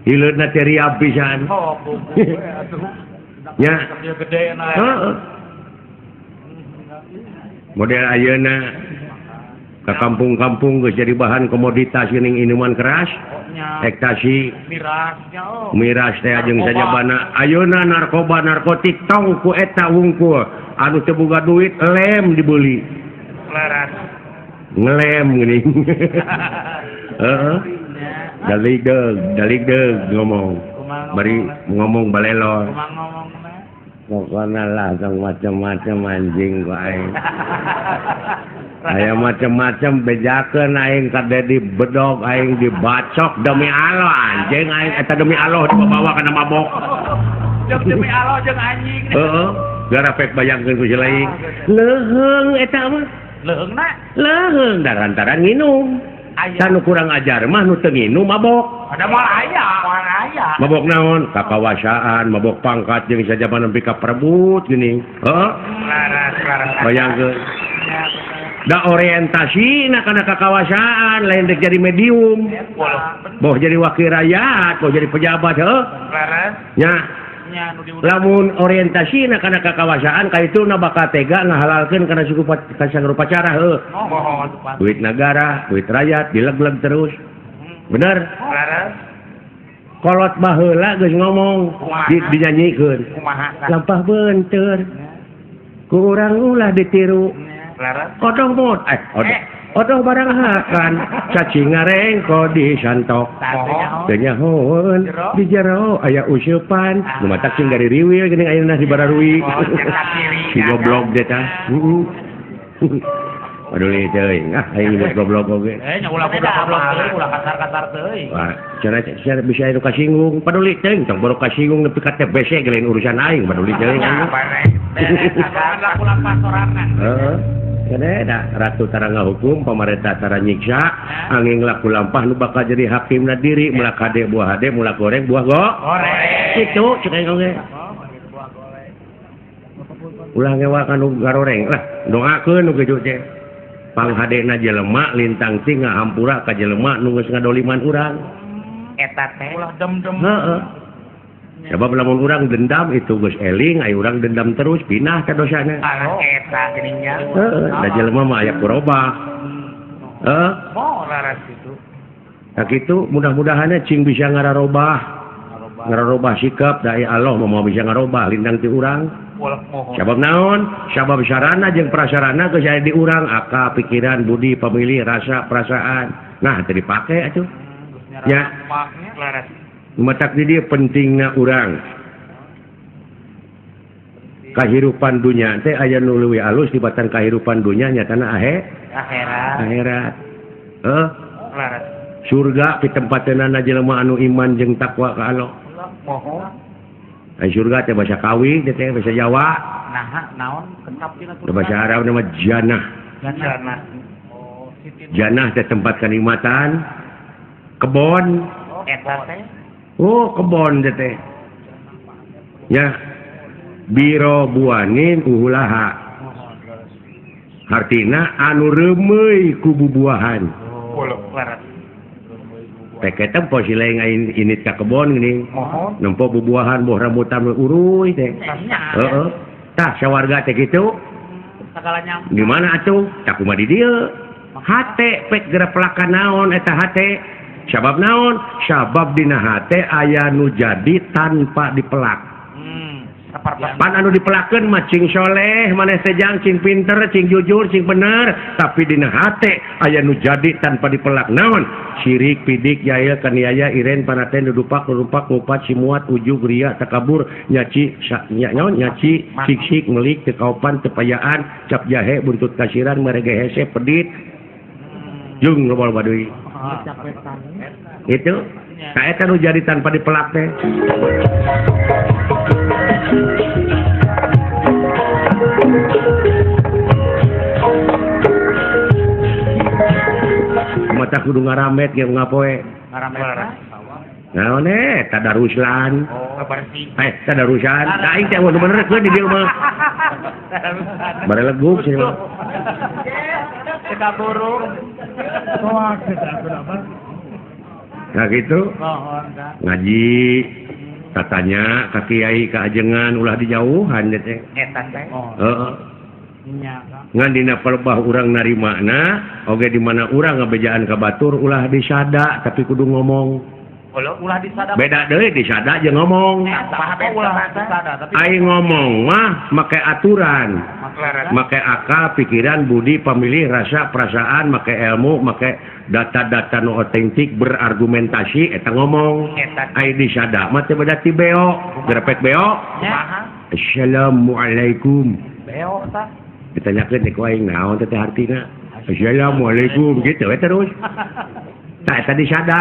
hileudna teh riab pisan. Oh, atuh. Nya. Gede na. Heeh. Model ayeuna ka kampung-kampung geus jadi bahan komoditas geuning minuman keras, ekstasi, miras teh jeung sajabana. Ayeuna narkoba narkotik tong ku eta wungkul anu teu boga duit lem dibeli. Ngelem geuning. Heeh. Dalig deug ngomong. Bari ngomong balelo. Pokona lah tong macam-macam anjing ku aing. Aya macam-macam bejakeun aing ka Dedi bedog aing dibacok demi Allah anjing aing eta demi Allah dibawa kana mabok. Jeung demi Allah jeung anjing. Heeh, gara pek bayangkeun ku si lain. Leuheung eta mah. Leuheungna? Leuheung darantaran nginum. Tanu kurang ajar mah nu teu nginum mabok. Ada moal aya, moal aya. Mabok naon? Kakawasaan, mabok pangkat jeung sajabana nepi ka perebut geuning. Heeh. Laras. Bayangkeun. Da orientasina kana kakawasaan lain dek jadi medium. Boh jadi wakil rakyat, boh jadi pejabat heuh. Laras. Nya. Lamun orientasina kana kakawasaan ka itu na bakal tega ngahalalkeun kana suku ka upacara heuh. Duit negara, duit rakyat dileg-leg terus. Bener? Laras. Kolot baheula geus ngomong dinyanyikeun. Lampah beunteur. Ku urang ulah ditiru. Laras. Odoh mod, odoh barang hakan, cacing ngarengko di santok. Teu nyahoeun di jero aya useupan, nu matak cing dari riwil geuning ayeuna di bararui. Si goblok teh tah. Aduh teuing, ah aing nyebut goblok oge. Nya ulah goblok-goblok teuing, ulah kasar-kasar teuing. Wah, cenah bisa anu kasinggung, paduli teuing tong baru kasinggung nepi ka TBC ge lain urusan aing, paduli teuing. Beres, ulah pasorangan. Heeh. Kene ratu tara ngahukum, pemerintah tara nyiksa, angin laku lampah nu bakal jadi hakimna diri, mulak hade buah hade, mulak goreng buah go. Goreng. Kitu cek aing oge. Ulah ngewa ka nu garoreng lah, doakeun nu kitu teh. Panghadena jelema lintang ti ngahampura ka jelema nu geus ngadoliman urang. Eta teh ulah dem-dem. Heeh. Sebab lamun urang dendam itu geus eling, aya urang dendam terus pindah ka dosana. Alah eta geuning nya. Heeh, da jelema mah aya kurobah. Heeh. Moal laras kitu. Tah kitu mudah-mudahan cing bisa ngararobah. Ngararobah sikap da Allah mah moal bisa ngarobah lintang ti urang. Sabab naon? Sabab sarana jeung prasarana geus aya di urang, akal, pikiran, budi, pamilih, rasa, perasaan. Nah, teu dipake atuh. Ya. Laras. Matak di dieu pentingna urang. Kahirupan dunya teh aya nu leuwih alus dibatan kahirupan dunya nyatana akhirat. Akhirat. Heuh. Laras. Surga pitempateunana jelema anu iman jeung takwa ka Allah. Moho. Ai surga teh bahasa kawi teh bahasa Jawa. Naha naon ketap dina surga? Bahasa Arab nama janah. Janah. Oh, janah teh tempat kenikmatan. Kebon. Eta teh. Oh, kebon teh teh. Ya. Biro buanin uhulaha. Hartina anu reumeuy ku bubuahan. Laras. Pek tempo si lain aing init ka kebon geuning. Nempo bubuahan boh rambutan uruy teh. Heeh. Tah sawarga teh kitu. Di mana atuh? Tah kumaha di dieu? Hate pek geura pelakan naon eta hate? Sabab naon? Sabab dina hate aya nu jadi tanpa dipelak. Pan anu dipelakeun mah cing soleh, maneh teh jang cing pinter, cing jujur, cing bener, tapi dina hate aya nu jadi tanpa dipelak naon? Sirik, pidik, jahil, kaniaya, iren, panaten, dudupak, dudupak, ngupat, simuat, ujug, ria, takabur, nyaci, nyaon, nyaci, siksik, melik, teu kaopan, teu payaan, cap jahe, buntut kasiran, merege hese, pedit. Jeung loba-loba deui. Itu ka eta nu jadi tanpa dipelak teh. Mata kudu ngaramet ge ngapoe. Ngaramet. Naon tadaruslan. Oh, bersih. Tadarusan. Da aing teh mun bener keun di dieu mah. Bareleguk sih mah. Teka burung. Nah gitu. Ngaji katanya ka kiai ka ajengan ulah dijauhan teh. Eta teh. Heeh. Ngan dina palebah urang narimana oge di mana urang ngabejaan ka batur ulah disada tapi kudu ngomong. Ulah disada. Beda deui disada jeung ngomong. Ulah disada tapi aing ngomong mah make aturan. Make akal, pikiran, budi, pamilih, rasa, perasaan, make ilmu, make data-data nu otentik berargumentasi eta ngomong. Aing disada mah teh beda ti beo, gerepek beo. Assalamualaikum. Beo tah. Ditanyakeun teh ku aing naon teh hartina. Assalamualaikum gitu we terus. Tah eta disada.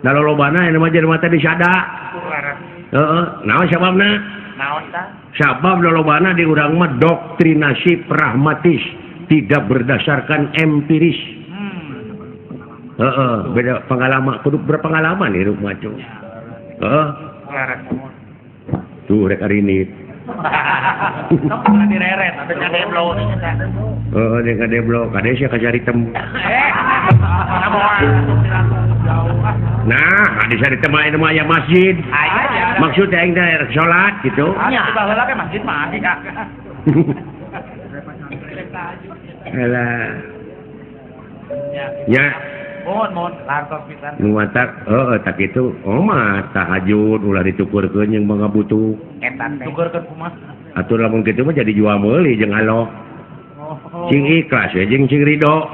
Da lolobana anu mah jelema teh disada. Heeh, naon sababna? Naon tah? Sabab lolobana di urang mah doktrinasi pragmatis, tidak berdasarkan empiris. Heeh, beda pengalaman, kudu berpengalaman hirup mah cuy. Heeh. Tuh rek arinit. Tong direret, atuh kadeblo. Heeh, deuk kadeblo, kade sia kacari tem. Nah, di sana teh mah aya masjid. Maksud aing teh salat gitu. Nya, baheula ge masjid mah aya. Alah. Ya. Mohon lantos pisan. Nu matak heueuh tak kitu. Oh mah tahajud ulah ditukurkeun jeung mangabutuh. Eta teh. Tukurkeun kumaha? Atuh lamun kitu mah jadi jual meuli jeung aloh. Cing ikhlas we jeung cing ridho.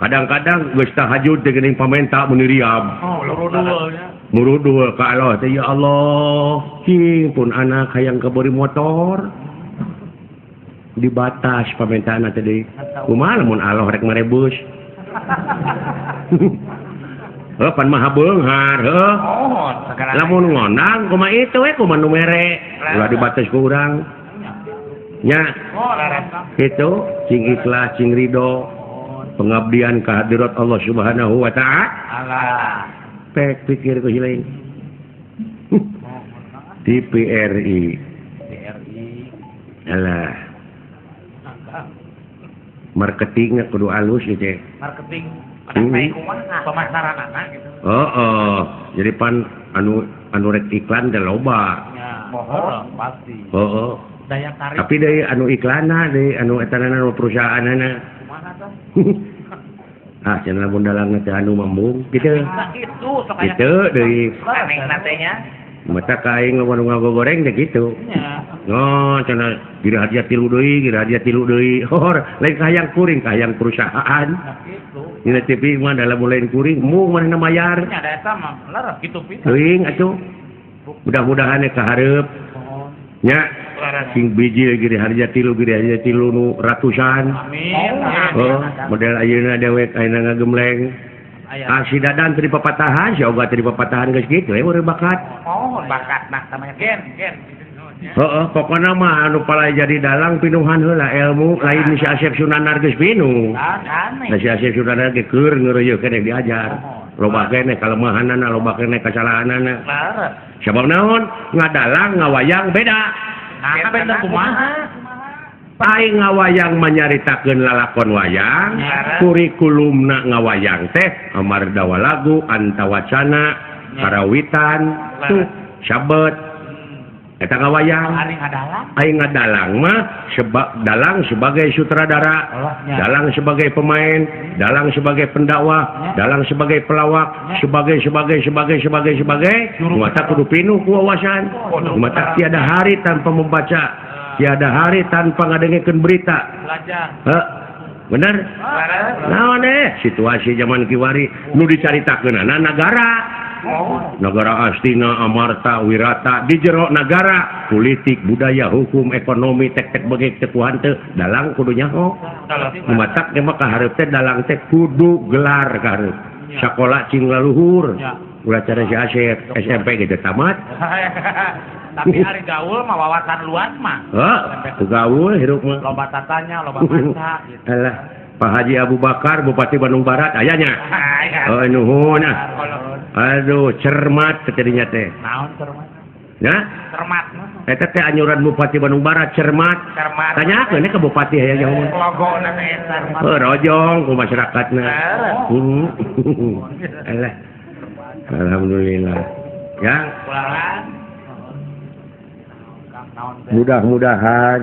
Kadang-kadang geus tahajud teh geuning pamenta mun riab. Oh, murudul nya. Murudul ka Allah teh ya Allah, cing pun anak hayang kabori motor. Dibatas pamentaanna teh deui. Kumaha lamun Allah rek marebus. Heuh pan maha beunghar heuh. Lamun ngondang kumaha itu we kumaha nu mere. Ulah dibatas ku urang. Nya. Kitu cing ikhlas cing ridho. Pengabdian kehadirat Allah Subhanahu wa ta'ala. Pek pikir ku hilang. TPRI. Alah. Marketingnya kudu alus gitu. Marketing pemasaran anak gitu. Oh, jadi pan anu rek iklan teh loba. Ya, mohon pasti. Heeh. Daya tarik. Tapi deui anu iklanna deui anu etanana anu perusahaanana. Kumaha tah? Ah, cenah lamun dalang teh anu mambung gitu. Itu sok aya. Gitu deui. Anehna teh nya. Mata ka aing lamun ngagoreng teh gitu. Nya. Oh, cenah gira hadiah tilu deui, gira hadiah tilu deui. Hor, lain kahayang kuring, kahayang perusahaan. Nah, kitu. Dina TV mah dalam lain kuring, mung manehna mayar. Nya da eta mah leres kitu pisan. Teuing atuh. Mudah-mudahan ka hareup. Nya. Sing biji giri harja tilu nu ratusan. Amin. Oh, model ayeuna dewek ayeuna ngagemleng. Ah si Dadan teu dipapatahan, si Oga teu dipapatahan geus kitu we urang bakat. Oh, bakat nah namanya gen. Heeh, pokona mah anu palai jadi dalang pinuhan heula ilmu lain si Asep Sunanar geus pinuh. Nah si Asep Sunanar ge keur ngeureuyeuh keneh diajar. Loba keneh kalemahanana, loba keneh kasalahanana. Sabab naon? Ngadalang ngawayang beda. Nah, beda kumaha? Aing ngawayang manyaritakeun lalakon wayang, kurikulumna ngawayang teh amardawa lagu, antawacana, karawitan, tuh sabet. Eta ngawayang. Aing ngadalang mah sebab dalang sebagai sutradara, dalang sebagai pemain, dalang sebagai pendakwah, dalang sebagai pelawak, sebagai mata kudu pinuh ku wawasan. Mata tiada hari tanpa membaca, tiada hari tanpa ngadengekeun berita. Heh, bener? Naon situasi zaman kiwari nu dicaritakeunana nagara. Negara Astina, Amarta, Wirata di jero nagara, politik, budaya, hukum, ekonomi, tek-tek begitu tekuhan teu dalang kudu nyaho. Matak teh mah kahareup teh dalang teh kudu gelar kahareup. Sakola cing laluhur. Ulah cara si Asep SMP gitu tamat. Tapi ari gaul mah wawasan luas mah. Heuh, gaul hirup mah. Loba tatanya, loba maca gitu. Alah, Pak Haji Abu Bakar Bupati Bandung Barat ayanya. Oh nuhun ah. Aduh, cermat tadinya teh. Naon cermat? Nah, cermat. Eta teh anyuran Bupati Bandung Barat cermat. Cermat. Tanyakeun ke bupati aya jauh. Logona teh cermat. Heuh, rojong ku masyarakatna. Alah. Alhamdulillah. Ya. Mudah-mudahan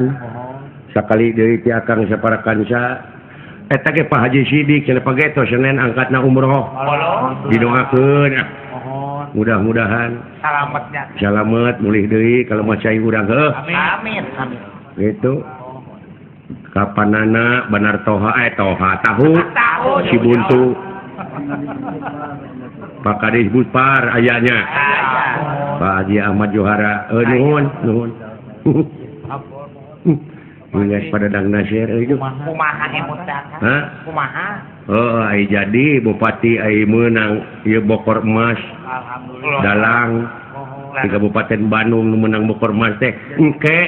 sakali deui ti akang sapara kanca eta ge Pak Haji Sidik cenah pageto Senin angkatna umroh. Didoakeun. Mudah-mudahan salametnya. Salamet mulih deui kalau mah cai urang heuh. Amin. Amin. Gitu. Kapanana Banar Toha Toha tahu Cibuntu. Pak Kadis Budpar ayanya. Pak Haji Ahmad Johara. Nuhun, nuhun. Ingat pada Dang Nasir itu. Kumaha emut Hah? Kumaha? Oh, ai jadi bupati ai meunang ieu bokor emas. Alhamdulillah. Dalang di Kabupaten Bandung nu meunang bokor emas teh engke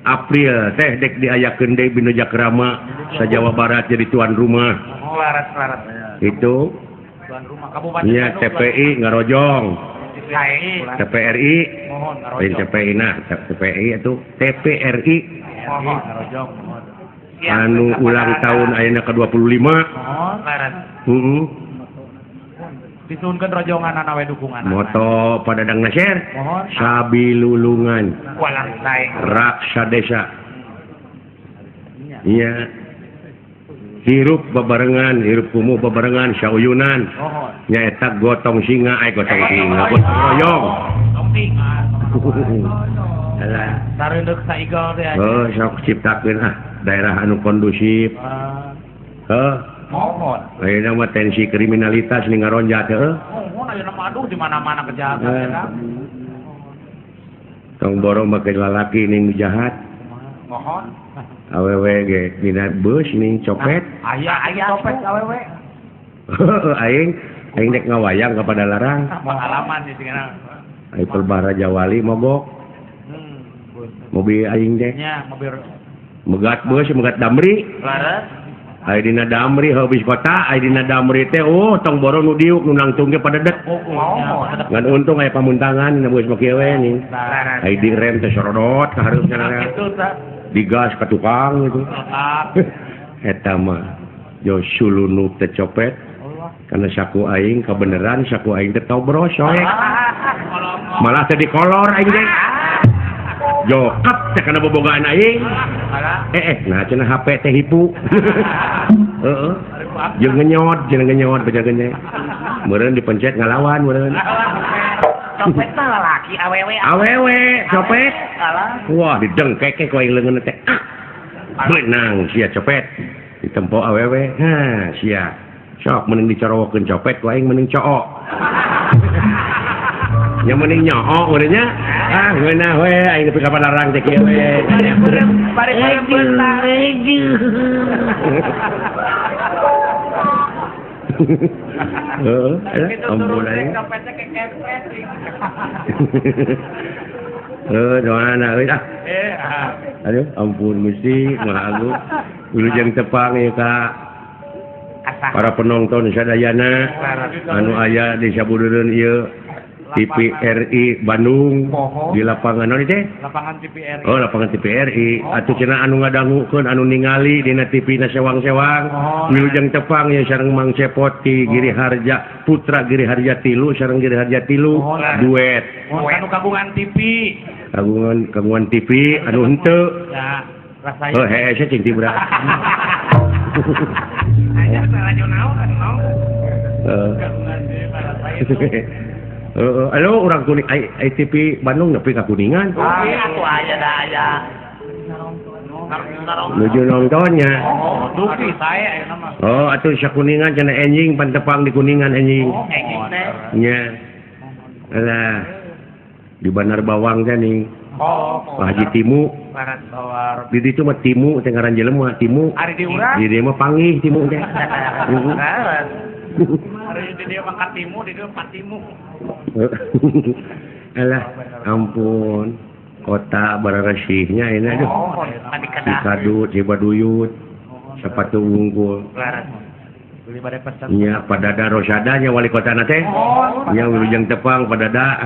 April teh dek diayakeun deui Bina Jakrama sa Jawa Barat jadi tuan rumah. Laras-laras. Itu tuan rumah Kabupaten Bandung. TPI ngarojong. TPRI. Lain TPI nah, TPI itu TPRI. Anu ulang tahun ayeuna ke-25. Heeh. Disuhunkeun rojongan we dukungan. Moto pada Dang Nasir. Sabilulungan. Raksa desa. Iya. Hirup babarengan, hirup kumuh babarengan sauyunan. Nyaeta gotong singa, gotong singa, gotong royong. Alah. Sareundeuk saigel teh. Oh, sok ciptakeun ah daerah anu kondusif. Heuh. Mohon. Ayeuna mah tensi kriminalitas ning ngaronjat heuh. Mohon ayeuna mah aduh di mana-mana kejahatan eta. Tong borong make lalaki ning jahat. Mohon. Awewe ge dina beus ning copet. Aya aya copet awewe. Aing aing dek ngawayang ka Padalarang. Pengalaman sih cenah. Ai Pelbah Raja Wali mogok. Mobil aing teh. Nya mobil megat beus megat damri. Laras. Ai dina damri habis kota, ai dina damri teh oh tong boro nu diuk nu nangtung ge padedet. Ngan untung aya pamuntangan dina beus mah kieu we ning. Ai direm teh sorodot ka hareup cenah. Digas ka tukang gitu. Eta mah jo sulunuk teh copet. Karena saku aing kabeneran saku aing teh tobros soek. Malah teh dikolor aing teh. Jokap teh kana bobogaan aing. Nah cenah HP teh hipu. Heeh. Jeung ngenyot, cenah ngenyot beja genye. Meureun dipencet ngalawan meureun. Copet mah lalaki awewe. Awewe copet. Wah, didengkeke ku aing leungeun teh. Beunang sia copet. Ditempo awewe. Hah, sia. Sok mending dicorowokeun copet ku aing mending cook. Nya mending nyook meureun nya. Ah, ngeunah we aing nepi ka Padalarang teh kieu we. Bari beunang. Heeh, ampun aing. Heuh, doana euy ah. Aduh, ampun Gusti, Maha Agung. Wilujeng tepang ieu ka para penonton sadayana anu aya di sabudureun ieu. TVRI Bandung di lapangan naon teh? Lapangan TVRI. Oh, lapangan TVRI. Atuh cenah anu ngadangukeun anu ningali dina TV na sewang-sewang. Wilujeng tepang ya sareng Mang Cepot ti Giri Harja, Putra Giri Harja 3 sareng Giri Harja 3 duet. Anu kagungan TV. Kagungan TV anu henteu. Ya, rasanya. Oh, hese cing tibra. Aya radio naon anu. Halo urang kuning ITP Bandung nepi ka Kuningan. Atuh aya da aya. Nuju nontonnya. Oh, dupi sae ayeuna mah. Oh, atuh sakuningan cenah enjing pantepang di Kuningan enjing. Oh, enjing teh. Nya. Alah. Di Bandar Bawang teh nih. Oh, Pak Haji Timu. Di ditu mah Timu teh ngaran jelema Timu. Ari di urang. Di dieu mah panggih Timu teh. Ari di dieu mah Katimu, di dieu Patimu. Alah, ampun. Kota bararesihnya ini aduh. Cikadut, Cibaduyut, sepatu unggul. Nya Padada Rosadanya wali kota na teh. Nya wilujeng tepang Padada.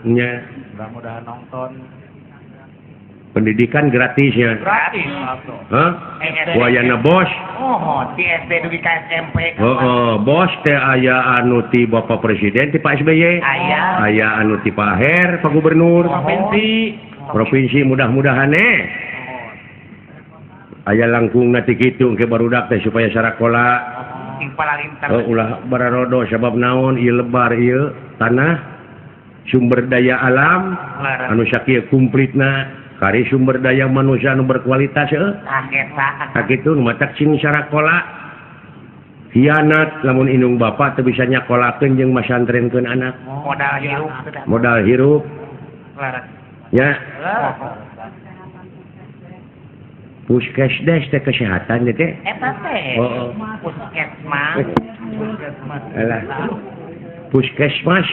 Nya mudah-mudahan nonton. Pendidikan gratis ya. Gratis. Hah? Wayana bos. Oh, di SD dugi ka SMP. Heeh, bos teh aya anu ti Bapak Presiden ti Pak SBY. Aya. Aya anu ti Pak Her, Pak Gubernur. Provinsi. Provinsi mudah-mudahan Aya langkungna ti kitu engke barudak teh supaya sarakola. Sing palalinter. Oh, ulah bararodo sabab naon ieu lebar ieu tanah sumber daya alam anu sakieu kumplitna. Kari sumber daya manusia anu berkualitas heuh. Tah kitu nu matak sing sarakola hianat lamun indung bapa teu bisa nyakolakeun jeung masantrenkeun anak. Modal hirup. Modal hirup. Ya. Puskesdes teh kesehatan teh. Eta teh. Heeh. Puskesmas. Puskesmas. Alah. Puskesmas.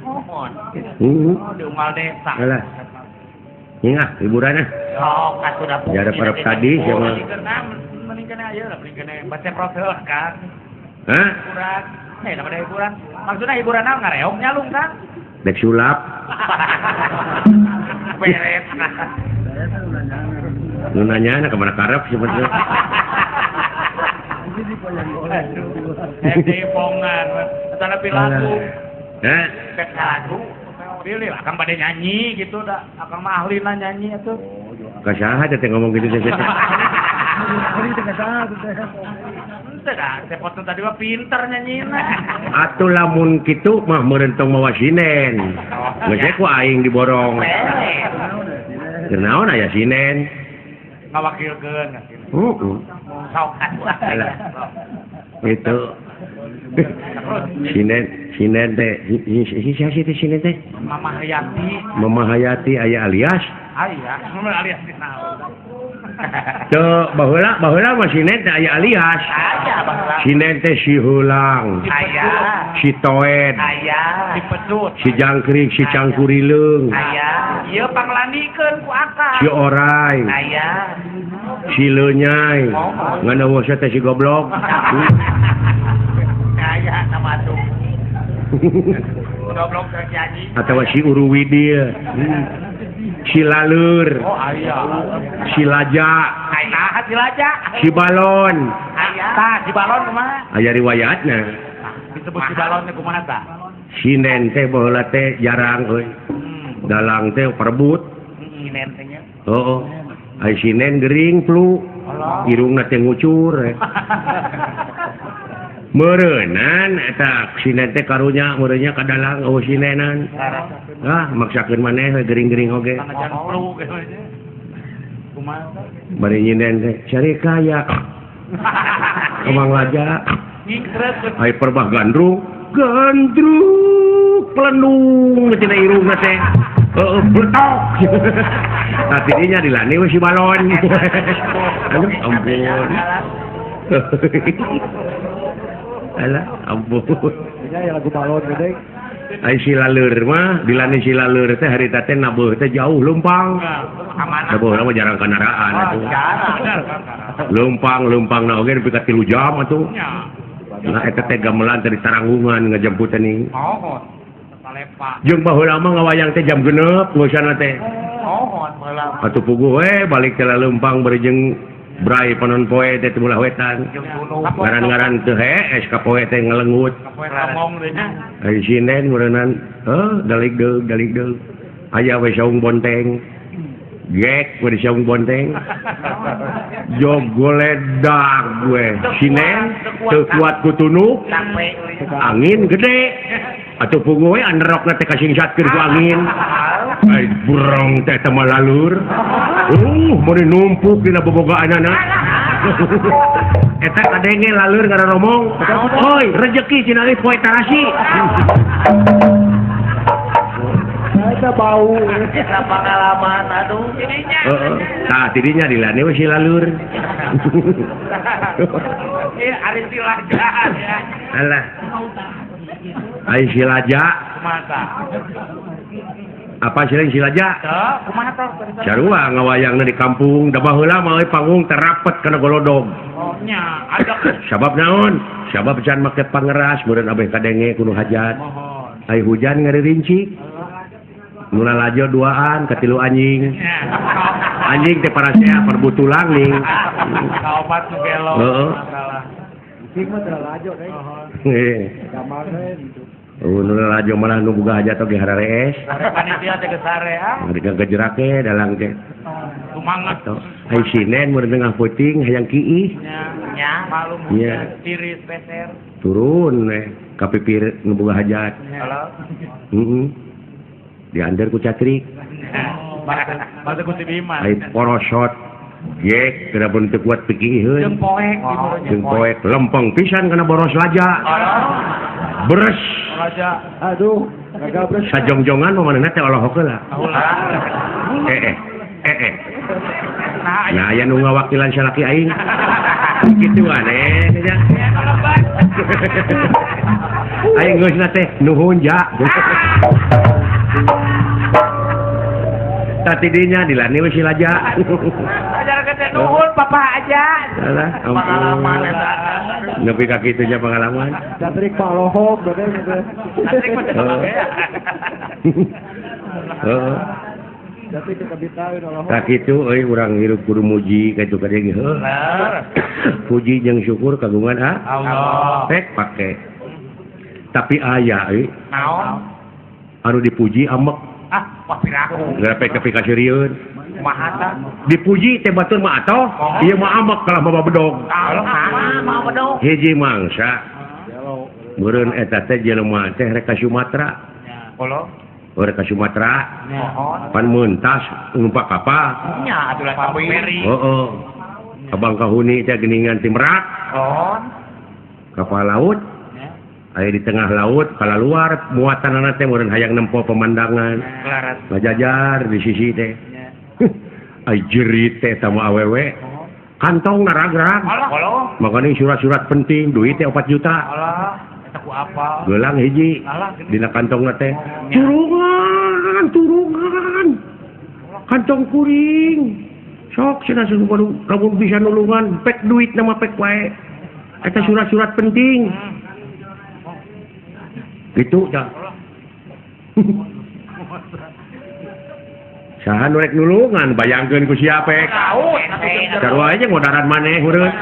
Mohon. Heeh. Di unggal desa. Alah. Ingat hiburannya. Oh, atuh ya ada parab tadi sama. Mending kena aja lah, mending kena baca profil kan. Hah? Hiburan. Eh, namanya hiburan. Maksudnya hiburan naon ngareog nyalung kan? Dek sulap. Beres. Nu nanya ka mana karep sebetulnya. Eh, pongan. Etana pilaku. Hah? Dek lagu. Pilih lah, akang pada nyanyi gitu dah. Akang mah ahlina nyanyi atuh. Ka saha teh ngomong gitu teh. Henteu dah, Cepot tadi mah pinter nyanyina. Atuh lamun kitu mah meureun tong mawa sinen. Geus ku aing diborong. Kunaon aya sinen? Ngawakilkeun. Heeh. Sok atuh. Itu. Sinen teh si teh sinen teh Mama Hayati. Mama Hayati aya alias? Aya, mama alias di naon. Teu baheula mah sinen teh aya alias. Aya baheula. Sinen teh si Heulang. Aya. Si Toed. Aya. Si Pecut. Si Jangkrik, si Cangkurileung. Aya. Ieu panglandikeun ku akang. Si Orai. Aya. Si Leunyai. Ngan eueuh teh si goblok. Aya sama tuh. Goblok terjadi. Atau si Uruwidil. Si Lalur. Oh, aya. Si Laja. Aya, si Laja. Si Balon. Aya. Tah, si Balon kumaha? Aya riwayatna. Disebut si Balon teh kumaha tah? Sinen teh baheula teh jarang euy. Dalang teh perebut. Sinen teh nya. Heeh. Ai sinen gering flu. Irungna teh ngucur. Meureunnan eta sinen teh karunya meureunnya ka dalang eueuh sinenan. Ah, maksakeun maneh we gering-gering oge. Kumaha? Bari nyinden teh cari kaya. Emang laja. Ai perbah gandrung, gandrung pelendung tina irungna teh. Heeh, bletok. Tah tidinya dilani we si balon. Aduh, ampun. Alah, ampun. Ya lagu balon gede. Ai si laleur mah, dilani si laleur teh harita teh nabeuh teh jauh leumpang. Nabeuh mah jarang kendaraan atuh. Leumpang na oge nepi ka 3 jam atuh. Nah eta teh gamelan teh di Taranggungan ngajemput teh nih. Oh. Jeung baheula mah ngawayang teh jam 6 geusana teh. Atuh puguh we balik teh leumpang bari jeung brai panon poe teh teu wetan. Ngaran-ngaran teu hees ka poe teh ngalengut. Ai sinden meureunnan heuh dalig-deug dalig-deug. Aya we saung bonteng. Gek we saung bonteng. Jog goledak gue. Sinden teu kuat ku tunuk. Angin gede. Atuh puguh we anderokna teh kasingsatkeun ku angin. Ai burong teh teu malalur. Meuni numpuk dina bobogaanana. Eta kadenge lalur ngararomong. Oi, rejeki cenah euy poe tarasi. Eta bau eta pengalaman aduh. Heeh. Tah tidinya dilane we si lalur. Ieu ari silaja. Alah. Ai silaja. Kumaha? Apa sih silaja? Sarua ngawayangna di kampung, da baheula mah euy panggung terapet kana golodog. Oh nya, ada sabab naon? Sabab can make pangeras meureun abeh kadenge kudu hajat. Ai hujan ngaririnci. Nu lalajo duaan katilu anjing. Anjing teh parasea perbutulang ning. Kaopat nu gelo. Heeh. Cing mah teu lalajo deui. Gampang we gitu. Nu lalajo malah nu boga hajat oge hararees. Panitia teh geus sare ah. Mereka gejerake dalang teh. Sumangat. Ai sinen mun tengah peuting hayang kiih. Nya, malum tiris peser. Turun we ka pipir nu boga hajat. Heeh. Diantar ku catrik. Basa ku si Bima. Ai porosot. Gek kada pun teu kuat pikiiheun. Jeung poek jeung poek lempeng pisan kana boros laja. Beres. Laja. Aduh, gagal beres. Sajongjongan mah manehna teh olohok heula. Nah, aya nu ngawakilan salaki aing. Kitu aneh nya. Aing geusna teh nuhun ja. Tadi dinya dilani we si laja. Ajar teh nuhun papa aja. Salah, pengalaman eta. Nepi ka kitu nya pengalaman. Catrik palohok bener gitu. Catrik mah teu make. Heeh. Catrik teu kabitaeun olohok. Tah kitu euy urang hirup kudu muji ka itu ka dieu ge heuh. Puji jeung syukur kagungan Allah. Pek pake. Tapi aya euy. Naon? Anu dipuji amek. Ah, wah piraku. Geura pek kasirieun. Kumaha tah? Dipuji teh batur mah atoh, ieu mah amek kalah mawa bedog. Kalah mawa bedog. Hiji mangsa. Meureun eta teh jelema teh rek ka Sumatera. Kolo? Rek ka Sumatera. Pan meuntas numpak kapal. Nya atuh lah feri. Heeh. Ka Bangkahuni teh geuningan ti Merak. Kapal laut. Aya di tengah laut, kalaluar muatanana teh meureun hayang nempo pemandangan. Ngajajar di sisi teh. Ai jerit teh sama awewe. Kantong naragrag. Makanya surat-surat penting, duit teh 4 juta. Alah, eta ku apa? Gelang hiji dina kantongna teh. Turungan, turungan. Kantong kuring. Sok cenah lamun bisa nulungan, pek duit nama pek wae. Eta surat-surat penting. Gitu dah. Saha nu rek nulungan bayangkeun ku siapa? Sarua aja ngodaran maneh heureun.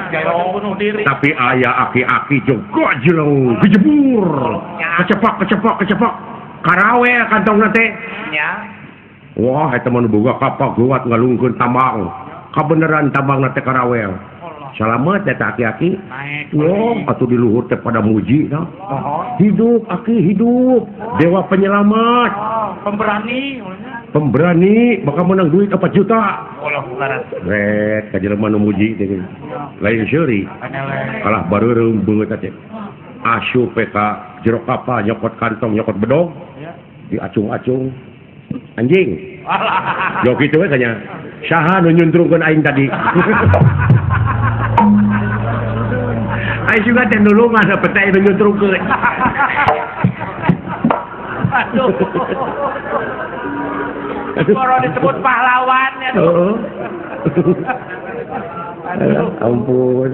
Tapi aya aki-aki jogo jeleng gejebur. Kecepak kecepak kecepak. Karawel kantongna teh. Wah eta mah nu boga kapak geuwat ngalungkeun tambang. Kabeneran tambangna teh karawel. Salamet eta aki-aki. Wah, atuh di luhur teh pada muji tah. Hidup aki hidup, dewa penyelamat. Pemberani, pemberani bakal menang duit 4 juta. Ret ka jelema nu muji teh. Lain seuri. Kalah bareureum beungeut teh. Asup ka jero kapal nyokot kantong nyokot bedog. Diacung-acung. Anjing. Yo kitu we kanya. Saha nu nyuntrungkeun aing tadi? Aing juga teh nulungan peta nu nyuntrungkeun. Aduh. Kalau disebut pahlawan ya. Heeh. Ampun.